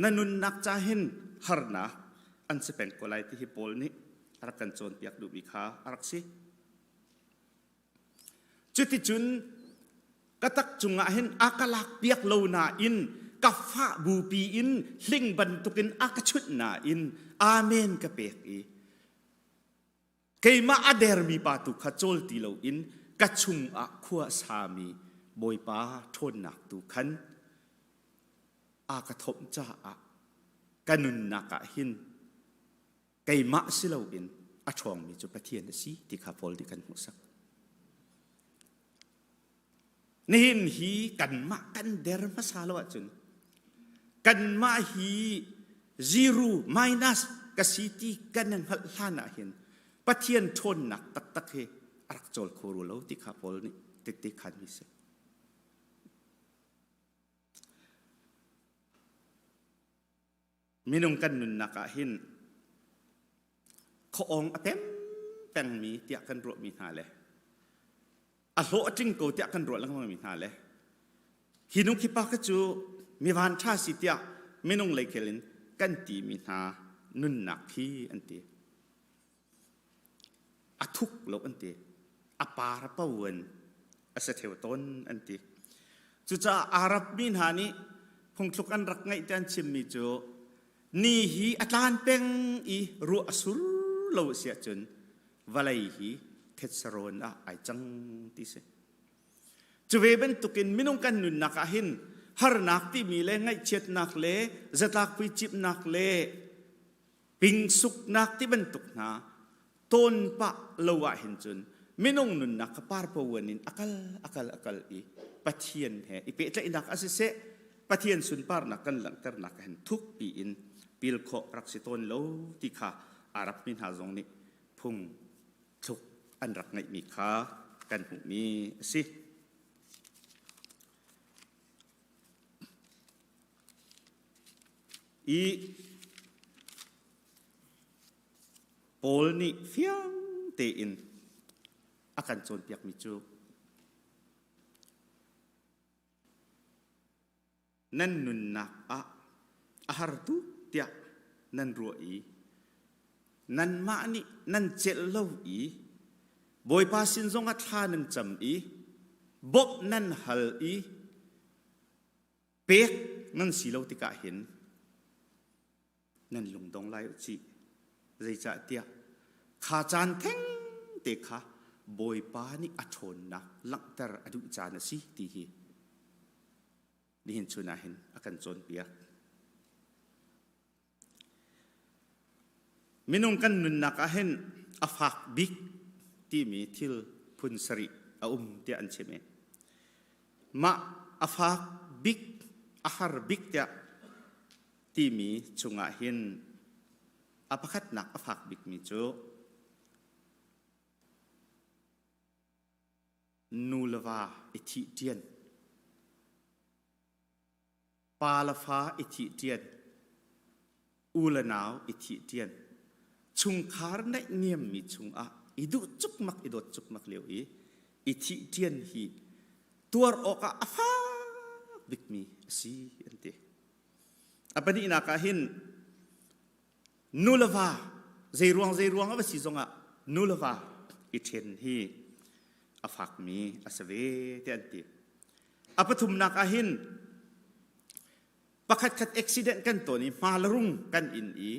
na nunnak ca hin harnak an si peng ko lai ti hi Paul nih a rak kan cawnpiak duhmi kha a rak si. Cuticun ka tak cungah hin a ka lakpiak lo nain ka fah bupi in hling bantukin a ka chunh nain amen ka pek i keimah a dermi pa tu kha cawl ti loin ka chungah khua sami Bawipa ṭhawnnak tu khan a ka thomh caah ka nunnak ah hin keimah si loin a ṭhawngmi cu Pathian a si ti kha Paul nih kan hmuhsak. Nihin hi kanmah kan der hmasa lo ahcun kanmah hi zero minus ka si ti kan hngalh hlan ah hin Pathian ṭhawnnak taktak hi a rak cawl kho ru lo ti kha Paul nih tette khanmi si. Minung kan nunnak ah hin khuaawng a pem pengmi tiah kan ruahmi hna le a hlawh a tling ko tiah kan ruah lengmangmi hna le hi nu khi pa kha cu mi van ṭha si tiah minung leikhel in kan timi hna nunnak khi an ti. A thuk lo an ti. A par a po in a si theu tawn an ti. Cucaah Arab mi hna nih phungthluk an rak ngeih te an chimmi cu ni hi a tlan peng i ruah a sur lo a si ahcun vawlei hi thetsarawn ah ai cang ti si. Cu ve bantukin minung kan nunnak ah hin harnak timi le ngaihchiatnak le zatlak puicipnak le Pingsuknak ti bantuk hna tawn pah lo ah hin cun minung nunnak kha parpawan in akal akal akal i Pathian he i pehtlaihnak a siseh Pathian sunparnak kan langhternak hin thukpi in pil khawh rak si tawn lo ti kha Arab mi hna zong nih phung thluk an rak ngeihmi kha kan hmuhmi a si. I Paul nih fiang tein a kan cawnpiakmi cu nan nunnak ah a har tuk tiah nan ruah i nanmah nih nan celh lo i Bawipa sin zongah thla nan cam i bawmh nan hal i Pek nan si lo tikah hin nan lungdong lai u cih. Zeicahtiah kha caan theng te kha Bawipa nih a ṭhawnnak langhter a duh caan a si ti hi nihin chun ah hin a kan cawnpiak. Minung kan nunnak ah hin a fak bik timi thil phun sarih a um tiah an chim i mah a fak bik a har bik tiah timi chungah hin a pakhatnak a fak bikmi cu nu le va i thih ṭian Pa le fa i thih ṭian. U le nau i thih ṭian. Chungkhar naihniammi chungah i duh cukmak i dawt cukmak lio i i thih ṭian hi tuar awkah a fak bikmi a si an ti. A pahnihnak ah hin nu le va zeiruang zeiruang a va si zongah nu le va i ṭhen hi a fakmi a si ve te an ti. A pathumnak ah hin pakhatkhat accident kan tawn i hma le rung kan in i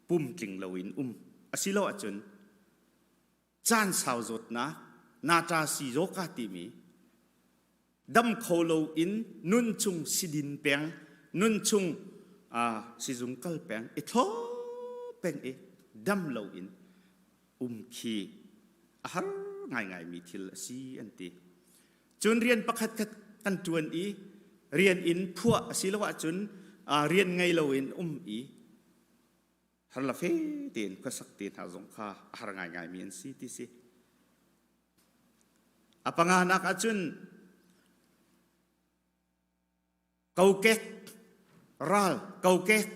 pum tling loin um asilo ahcun caan sau zawtnak nata si zawka timi dam kho loin nun chung sidin peng nun chung sizung kal peng i thlop peng i dam loin um khi a har ngaingaimi thil a si an ti. Cun rian pakhat khat kan ṭuan i rian in phuah asiloah cun rian ngei loin um i har la fe tein khuasak te hna zong kha a har ngaingaimi an si ti si. A panganak ahcun kokek ral kokek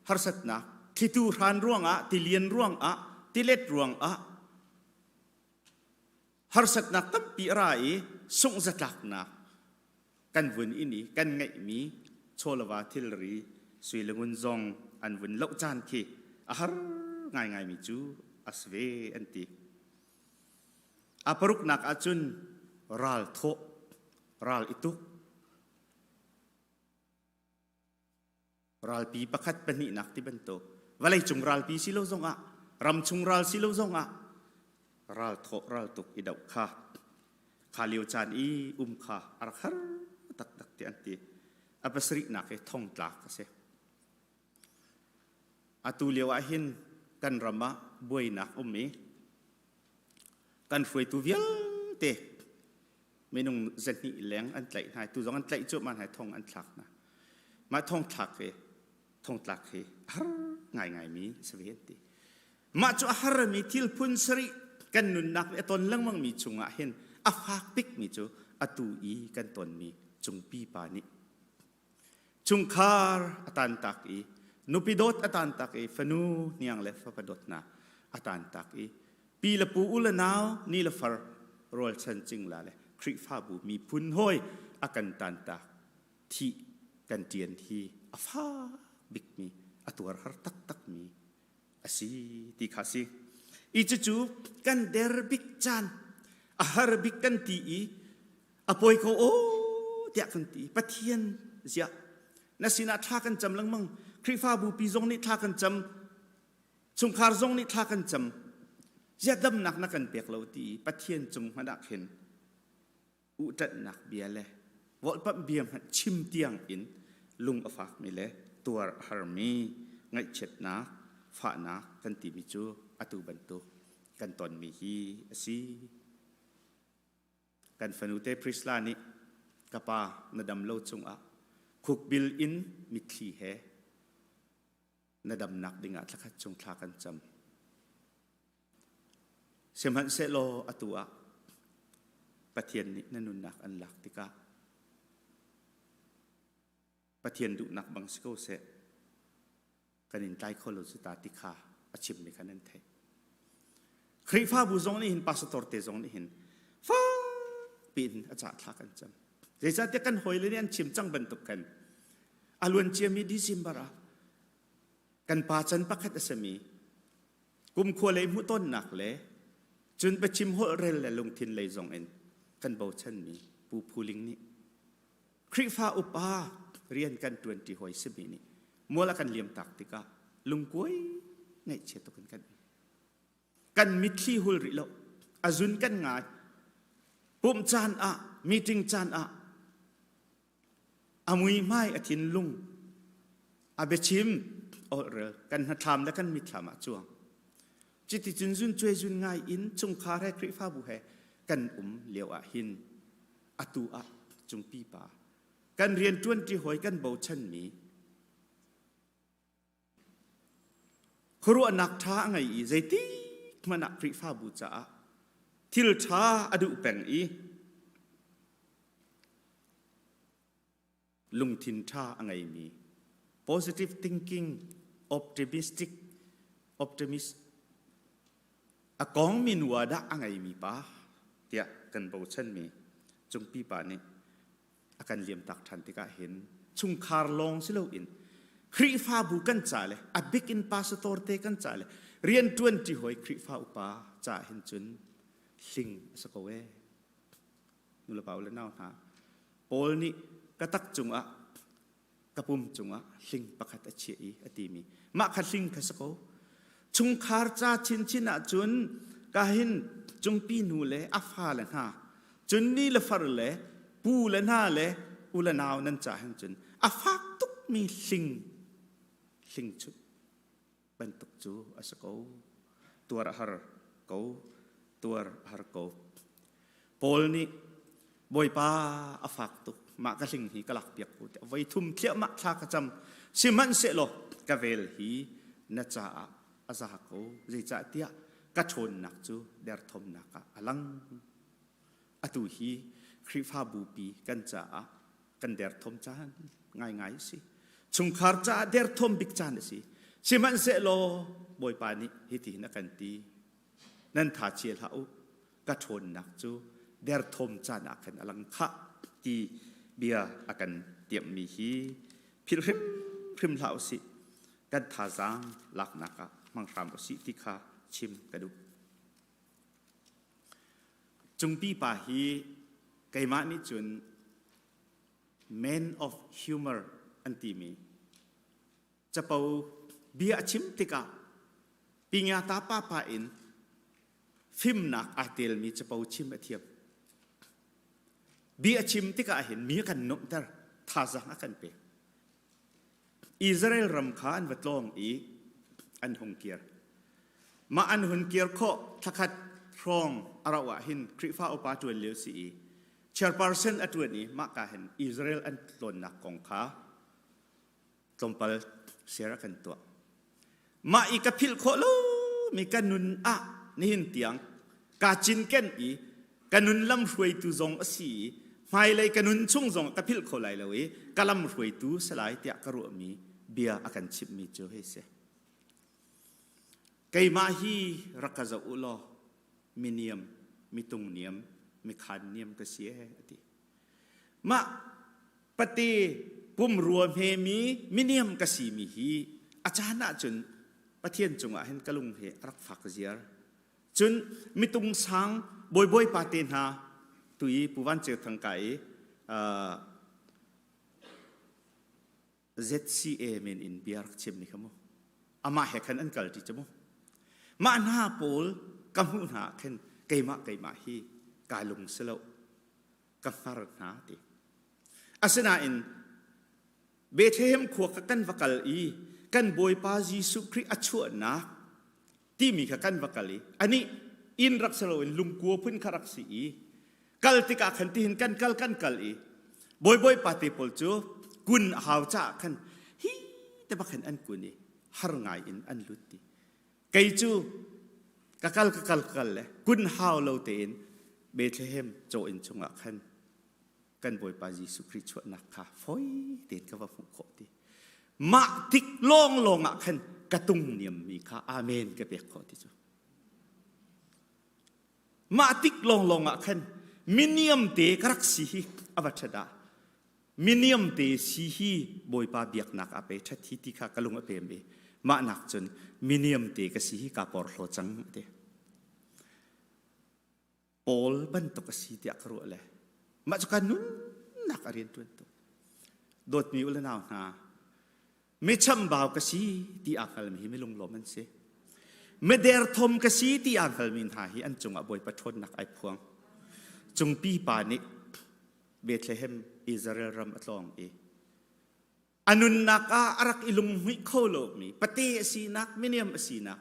harsatnak thlitu hran ruangah tilian ruangah tilet ruangah harsatnak tampi a ra i sungh-zatlaknak kan vun in i kan ngeihmi chawlava thilri sui le ngun zong an vun loh caan khi a har ngaingaimi cu a si ve an ti. A paruknak ahcun ral thawh, ral i tuk, ralpi pakhat pahnihnak ti bantuk vawleicung ralpi si lo zongah ramchung ral si lo zongah ral thawh ral tuk i doh kha kha lio caan i um kha a rak har taktak ti an ti. A pasarihnak hi thongtlak a si. Atu lio ah hin kan ram ah buainak um i kan hruaitu vialte minung zahnih leng an tlaih hna. Tu zong an tlaih cuahmah hna, thong an thlak hna. Mah thong thlak hi thongtlak hi a har ngaingaimi a si ve an ti. Mah cu a harmi thil phun sarih kan nunnak nih a ton lengmangmi chungah hin a fak bikmi cu atu i kan tonmi cungpi pa nih chungkhar a tantak i nupi dawt a tantak i fanu hniang le fapa dawt hna a tantak i pi le pu u le nau ni le far rualchan cingla le Khrihfabu miphun hawi a kan tantak thih kan ṭian hi a fak bikmi a tuar har taktakmi a si ti kha si. I cucu kan der bik caan a har bik kan ti i a poi ko aw tiah kan ti. Pathian ziah na sinah thla kan cam lengmang. Khrihfabu pi zong nih thla kan cam. Chungkhar zong nih thla kan cam. Ziah damnak na kan pek lo ti Pathian cung hmanh ah khin uhṭanhnak bia le volhpamh bia hmanh chim tiang in lung a fakmi le tuar a harmi ngaihchiatnak fahnak kan timi cu atu bantuk kan tonmi hi a si. Kan fanute Prisla nih ka pa na dam lo cungah khukbil in mitthli he na damnak dingah thlakhat chung thla kan cam. Sihmanhsehlaw atu ah Pathian nih na nunnak an lak tikah Pathian duhnak bang si ko seh kan in tlai kho lo cu ta ti kha a chimmi kha nan theih. Khrihfabu zong nih hin pastor te zong nih hin fakpi in a cah thla kan cam. Zeicahtiah kan hawile nih an chim cang bantuk khan a luan ciami December ah kan pa can pakhat a simi kumkhua lei hmuhtonnak le cun biachim holhrel le lungthin lei zong in kan bochanmi Pu Phuling nih Khrihfa upa rian kan ṭuanṭi hawi simi nih mual a kan liam tak tikah lungkuai ngaihchia tuk in kan um. Kan mitthli hul rih lo. A zun kan ngai. Pumh caan ah, meeting caan ah a muihmai a thinlung a biachim olhrel kan hnathlam le kan mitthlam ah cuang. Cuti cun zun cuai zun ngai in chungkhar he Khrihfabu he kan um lio ah hin atu ah cungpi pa kan rian ṭuanṭi hawi kan bochanmi Khuaruahnak ṭha a ngei i zeitik hmanh ah Khrihfabu caah thil ṭha a duh peng i lungthin ṭha a ngeimi positive thinking Optimistic optimist a kongmi nu ah dah a ngeimi pa tiah kan bochanmi cungpi pa nih a kan liamtak ṭhan tikah hin chungkhar lawng si loin Khrihfabu kan ca le a bik in pastor te kan ca le rianṭuan ṭi hawi Khrihfa upa ca hin cun hling a si ko ee. Nulepa u le nau hna, Paul nih ka tak cungah ka pum cungah hling pakhat a chiah i a timi mah kha hling kha si ko. Chungkhar ca chinchin ahcun ka hin cungpi nu le a fale hna cun ni le far le pu le hna le u le nau nan ca hin cun a fak tukmi hling hling chunh bantuk cu a si ko. Tuar a har ko. Tuar a har ko. Paul nih Bawipa a fak tuk mah ka hling hi ka lak piak ko tiah voi thum thliahmah thla ka cam sihmanhsehlaw ka vel hi na caah a za ko zeicahtiah ka ṭhawnnak cu derthawmnak ah a lang atu hi Khrihfabu pi kan caah kan derthawm caan ngaingai a si chungkhar caah derthawm bik caan a si sihmanhsehlaw Bawipa nih hitihin a kan ti nan tha chia hlah u ka ṭhawnnak cu derthawm caan ah khan a lang khah ti bia a kan tiammi hi philh hrimhrim hlah usih kan thazaang laknak ah hmang hram usih ti kha chim ka duh. Cungpi pa hi keimah nih cun man of humor an timi capo bia a chim tikah pinyata papa in fimnak aa telmi capo chim a thiam. Bia a chim tikah hin mi a kan nuamhter, thazaang a kan pek. Israel ram kha an va tlawng i an hung kir. Mah an hun kir khawh thlakhat hrawng a rauh ah hin Khrihfa upa ṭuan lio si i chairperson a ṭuan i mah ka hin Israel an tlawnnak kong kha tlawmpal share a kan tuah. Mah i ka philh khawh lomi ka nun ah nihin tiang kaa cinken i ka nun lam hruaitu zong a si i hmailei ka nun chung zong ka philh kho lai lo i ka lam hruaitu si lai tiah ka ruahmi bia a kan chimhmi cu hei si. Keimah hi rak ka zoh u law miniam, mitung niam, mikhan niam ka si ee a ti. Mah pate pumrua hmemi miniam ka simi hi a caan ahcun Pathian cungah hin ka lung hi a rak fak ziar. Cun mitung sang bawibawi pa te hna tu i Pu Van Ceu Thang ka i ZCA men in bia rak chimmi kha mu. Amah he khan an kal ṭi cu mu. Mah hna pawl ka hmuh hna ah khin keimah keimah hi kaa lung si lo. Ka hngar hna ti. Asinain Bethlehem khua ka kan va kal i kan Bawipa Jesuh Khrih a chuahnak timi kha kan va kal i anih inn rak si loin lungkua phun kha rak si i kal tikah khan tihin kan kal kan kal i bawibawi pa te pawl cu kun a hau caah khan hi te bak khan an kun i har ngai in an lut ti kei cu ka kal ka kal ka kal le kun hau lo tein Bethlehem caw inn chungah khan kan Bawipa Jesuh Khrih chuahnak kha fawi tein ka va hmuh khawh ti. Mah tik lawnglawng ah khan ka tung niammi kha amen ka pek khawh ti cu. Mah tik lawnglawng ah khan miniam te ka rak si hi a va ṭhat ah miniam te si hi Bawipa biaknak a pe ṭhat hi ti kha ka lung a pem i mah nak cun miniam te ka si hi kaa porhlaw cang te. Paul bantuk a si tiah ka ruah le mah cu ka nunnak a rian ṭuan tuk. Dawtmi u le nau hna, mi chambau ka si ti aa hngalmi hi mi lunglawm an si. Mi derthawm ka si ti aa hngalmi hna hi an cungah Bawipa ṭhawnnak ai phuang. Cungpi pa nih Bethlehem Israel ram a tlawng i a nunnak ah a rak i lunghmuih kho lomi pate a sinak miniam a sinak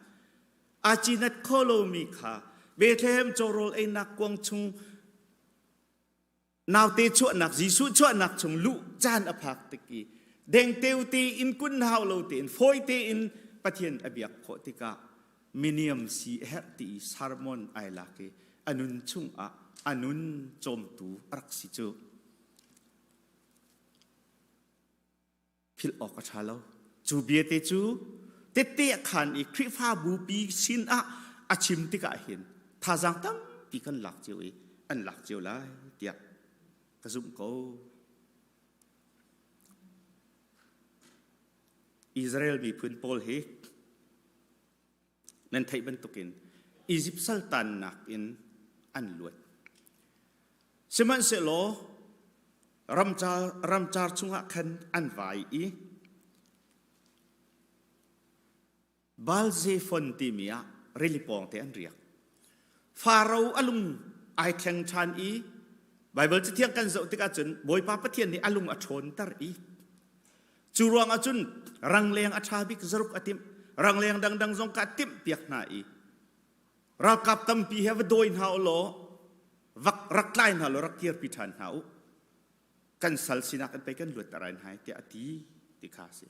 aa cinat kho lomi kha Bethlehem cawrawl einak kuang chung naute chuahnak Jesuh chuahnak chung luh caan a phak tik i dengteo tein kun hau lo tein fawi tein Pathian a biak khawh tikah miniam si a herh ti i sermon ai lak i a nun chungah a nun cawmtu a rak si cu. Philh awk a ṭha lo. Cu biate cu Tette a khan i Khrihfabu pi sin ah a chim tikah hin thazaang tampi kan lak cio i an lak cio lai tiah ka zumh ko. Israel miphun pawl hi nan theih bantukin Izipt saltannak in an luat. Sihmanhsehlaw ramcar, ramcar chungah khan an vai i Baal-zephon timi ah rili pawng te an riak. Faro a lung ai thleng ṭhan i Baibal cathiang kan zoh tikah cun Bawipa Pathian nih a lung a ṭhawnter i cu ruangah cun rangleng a ṭha bik zaruk a timh rangleng dangdang zong kha a timh piak hna i ralkap tampi he va dawi hna u law vak rak tlai hna law rak kirpi ṭhan hna u kan sal sinak in pei kan luat rai hna tiah a ti ti kha a si.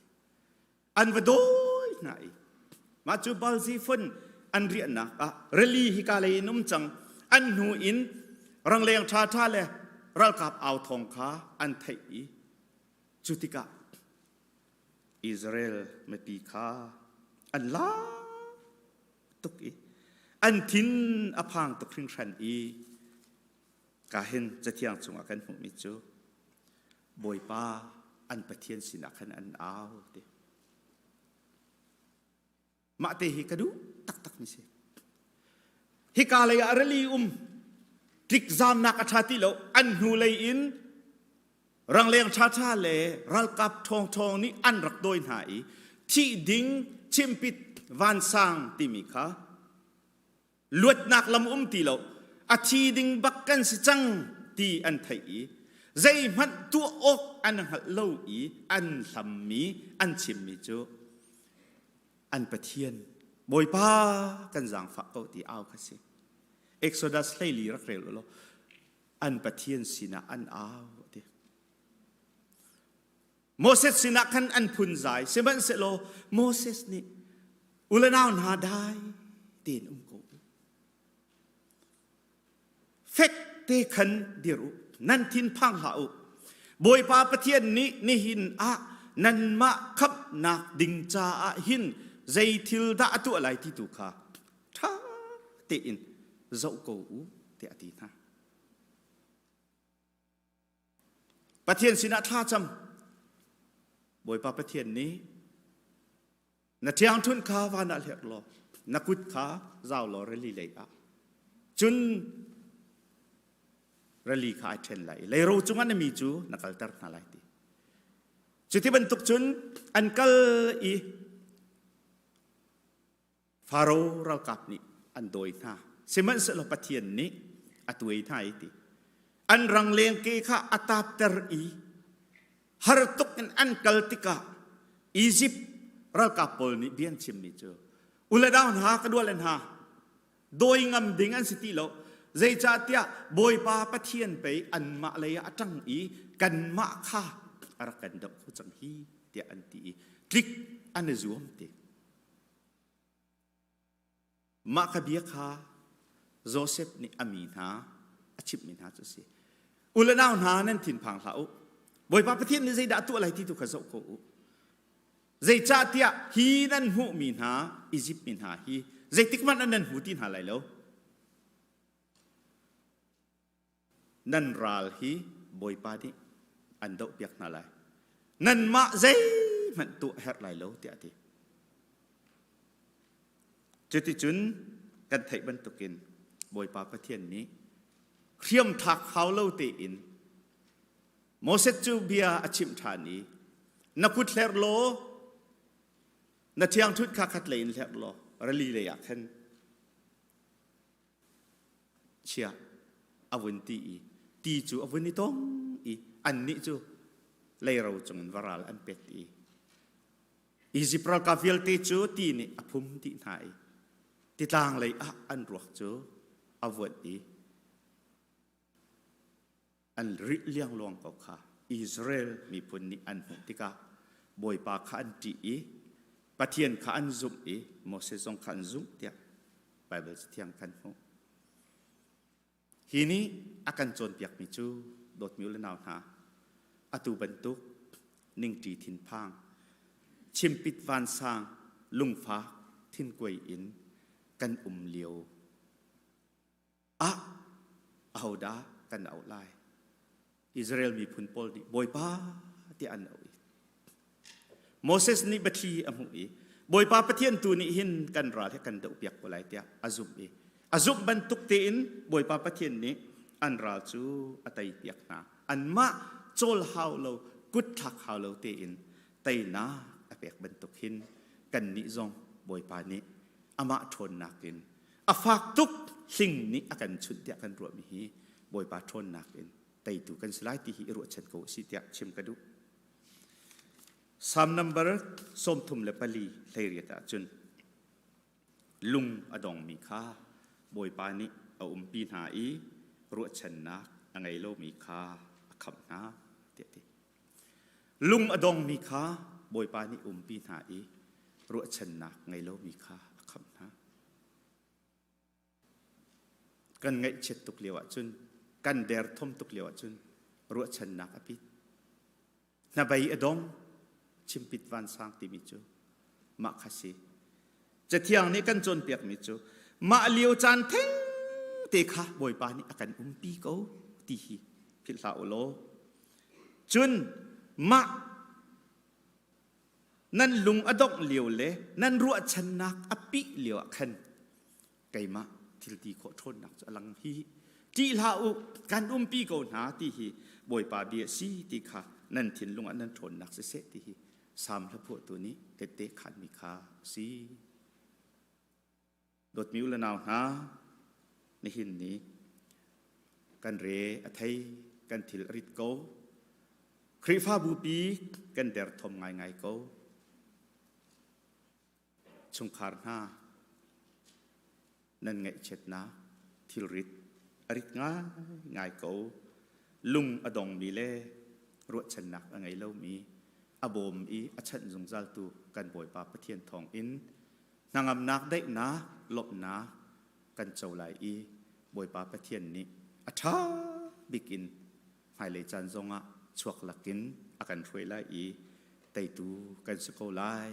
An va dawi hna i mah cu Balzifon an riahnak ah rili hika lei in um cang an hnu in rangleng ṭhaṭha le ralkap au thawng kha an theih i cu tikah Israel mipi kha an la tuk i an thin a phang tuk hringhran i ka hin cathiang chungah kan hmuhmi cu Bawipa an Pathian sinah khan an au ti. Mah te hi ka duh taktak mi si. Hika lei ah rili um tlik zamnak a ṭha ti lo an hnu lei in rangleng ṭhaṭha le ralkap ṭhawngṭhawng nih an rak dawi hna i thih ding chimpit vansang timi kha luatnak lam um ti lo a thi ding bak kan si cang ti an theih i zeihmanh tuah awk an hngalh lo i an hlammi an chimmi cu an Pathian Bawipa kan zaangfah ko ti au kha si Exodus 14 rak rel u law an Pathian sinah an au ti Moses sinah khan an phunzai sihmanhsehlaw Moses nih u le nau hna dai tein um ko u fek te khan dir u nan thin phang hlah u Bawipa Pathian nih nihin ah nanmah khamhnak ding caah hin zei thil dah a tuah lai ti tu kha ṭha tein zoh ko u tiah a ti hna. Pathian sinah thla cam. Bawipa Pathian nih na ṭhiangṭhunh kha van ah hlerh law na kut kha zau law rili lei ah cun rili kha ai ṭhen lai i leiro cungah na mi cu na kalter hna lai ti. Cuti bantuk cun an kal i Faro ralkap nih an dawi hna. Sihmanhsehlaw Pathian nih a tuai hna i ti. An rangleng ke kha a tapter i har tuk in an kal tikah Izipt ralkap pawl nih bia an chimmi cu u le nau hna ka dual hna dawi ngam ding an si ti lo zeicahtiah Bawipa Pathian pei anmah lei ah a ṭang i kanmah kha a rak kan doh kho cang hi tiah an ti i tlik an i zuam ti. Mah kha bia kha Josef nih a mi hna a chimhmi hna cu a si. U le nau hna nan thinphang hlah u. Bawipa Pathian nih zeidah a tuah lai ti tu kha zoh ko u. Zeicahtiah hi nan hmuhmi hna Izipt mi hna hi zeitik hmanh ah nan hmu ti hna lai lo. Nan ral hi Bawipa nih an dohpiak hna lai. Nanmah zeihmanh tuah a herh lai lo tiah a ti. Cuticun kan theih bantukin Bawipa Pathian nih hriamthlak hau lo tein Moses cu bia a chimh ṭhan i na kut hler law na ṭhiangṭhunh kha khat lei in hler law rili lei ah khan chia a vun ti i ti cu a vun i tong i annih cu leiro cungin varal an pet i Izipt ralkap vialte cu ti nih a phum dih hna i titlang lei ah an ruak cu a vuanh i an rilh liangluang ko kha Israel miphun nih an hmuh tikah Bawipa kha an ṭih i Pathian kha an zumh i Moses zong kha an zumh tiah Baibal Cathiang kan hmuh. Hi nih a kan cawnpiakmi cu dawtmi u le nau hna atu bantuk ningṭi thinphang chimpit vansang. Lungfak thinkuai in kan um lio ah ahodah kan auh lai? Israel miphun pawl nih Bawipa tiah an auh i Moses nih biathli a hmuh i Bawipa Pathian tu nih hin kan ral hi kan dohpiak ko lai tiah a zumh i a zumh bantuk tein Bawipa Pathian nih an ral cu a teipiak hna. Anmah cawl hau lo, kut thlak hau lo tein teinak a pek bantuk hin kannih zong Bawipa nih amah ṭhawnnak in a fak tuk hling nih a kan chunh tiah kan ruahmi hi Bawipa ṭhawnnak in teitu kan si lai ti hi i ruahchan ko a si tiah chim ka duh. Psalm number 34 18 ah cun lung a dongmi kha Bawipa nih a umpi hna i ruahchannak a ngei lomi kha a khamh hna tiah ti. Lung a dongmi kha Bawipa nih umpi hna i ruahchannak ngei lomi kha a khamh hna. Kan ngaihchiat tuk lio ahcun, kan derthawm tuk lio ahcun ruahchannak a pit. Hnabei a dong, chimpit vansang timi cu mah kha si. Cathiang nih kan cawnpiakmi cu mah lio caan theng te kha Bawipa nih a kan umpi ko ti hi philh hlah u law. Cun mah nan lung a dongh lio le nan ruahchannak a pih lio ah khan keimah thil ti khawh ṭhawnnak cu a lang hi ṭih hlah u kan umpi ko hna ti hi Bawipa bia si ti kha nan thinlung ah nan ṭhawnnak siseh ti hi Salm hlaphuahtu nih tette khanmi kha a si. Dawtmi u le nau hna, nihin ni kan re a thei, kan thil a rit ko. Khrihfabu pi kan derthawm ngaingai ko. Chungkhar hna nan ngaihchiatnak thilrit a rit ngaingai ko. Lung a dongmi le ruahchannak a ngei lomi a bawm i a chanh zungzaltu kan Bawipa Pathian thawng in hnangamnak daihnak lawmhnak kan co lai i Bawipa Pathian nih a ṭha bik in hmailei caan zongah chuak lakin a kan hruai lai i teitu kan si ko lai.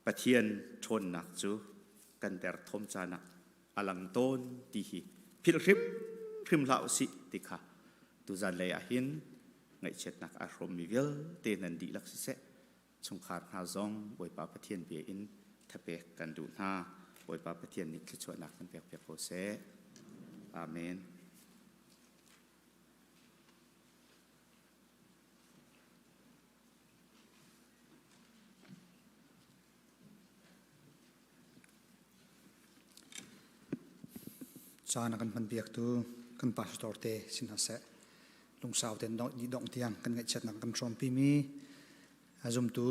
Pathian ṭhawnnak cu kan derthawm caan ah a lang tawn ti hi philh hrimhrim hlah usih ti kha tuzan lei ah hin ngaihchiatnak aa hrawmmi vialte nan dihlak siseh chungkhar hna zong Bawipa Pathian bia in thapek kan duh hna. Bawipa Pathian nih thluachuahnak kan pek piak ko seh. Amen. Caan a kan hman biaktu kan pastor te sin hna seh. Lungsau ten dong tiang kan ngaihchiatnak kan hrawmpi mi zumtu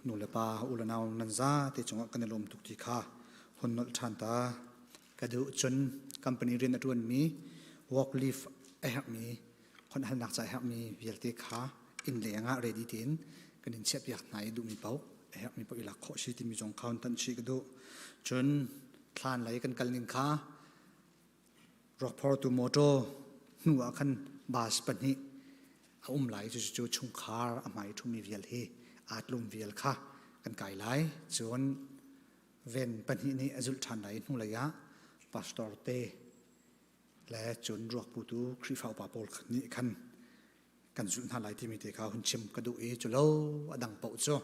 nu le pa u le nau nan za te cungah kan i lawm tuk ti kha hun nolh ṭhan ta. Ka duh cun company rian a ṭuanmi work leave a herhmi khonhalnak ca a herhmi vialte kha inn leng ah ready tein kan in chiahpiak hna i duhmi paoh a herhmi paoh i lak khawh si timi zong kha hun tanh chih ka duh. Cun thlan lei kan kal ning kha ruakphortu motor hnu ah khan bus pahnih a um lai cucu chungkhar a hmai ṭhumi vial hi aa tlum vial kha kan kai lai. Cun ven pahnih nih a zulh ṭhan lai hnulei ah pastor te le cun ruak putu Khrihfa upa pawl nih khan kan zulh hna lai timi te kha hun chim ka duh i culo a dang paoh cu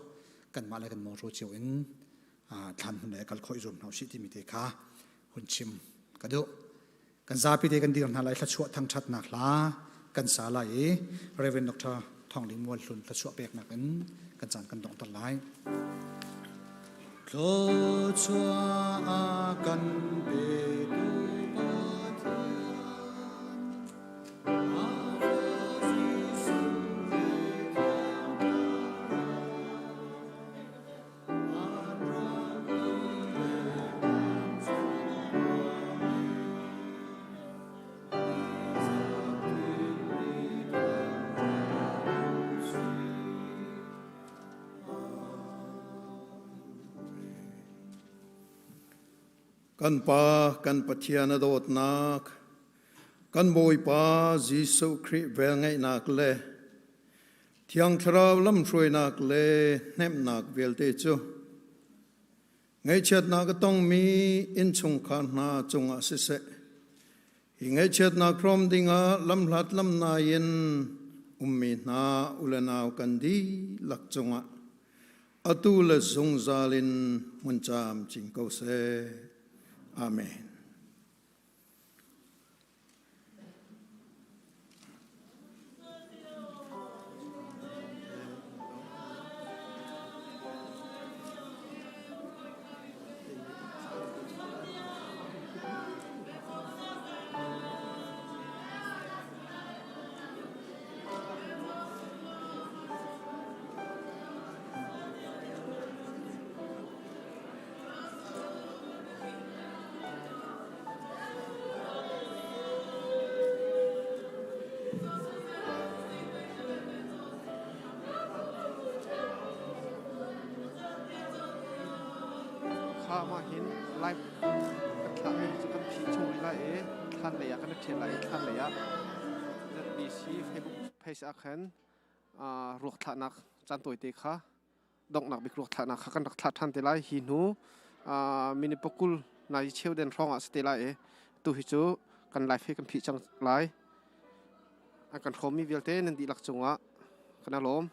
kanmah le kan mawṭaw cio in thlan hmun le kal khawh i zuam hna usih timi te kha hun chim ka duh. Kan zapi te kan dir hna lai thluachuah thangṭhatnak hla kan sa lai i Reverend Dr. Thawng Ling Mual Hlun thluachuah peknak in kan caan kan donghter lai. Thluachuah a kan petu Pathian Kan Pa, kan Pathian a dawtnak, kan Bawipa Jesuh Khrih velngeihnak le. Thiang Thlarau lamhruainak le hnemhnak vialte cu ngaihchiatnak a tongmi innchungkhar hna cungah siseh, hi ngaihchiatnak hrawm dingah lamhlat lamnai in ummi hna u le nau kan dihlak cungah atu le zungzal in hmun camcin ko seh. Amen. Kha mah hin live kan thlahmi cu kan phih chung rih lai i thlan lei ah kan i ṭhial lai i thlan lei ah ZBC Facebook page ah khan ruak thlahnak caan tawite kha donghnak bik ruak thlahnak kha kan rak thlah ṭhan te lai. Hi hnu minute pakul nai cheu den hrawng ah si te lai i tu hi cu kan live hi kan phih cang lai. An kan hrawmmi vialte nan dihlak cungah kan i lawm.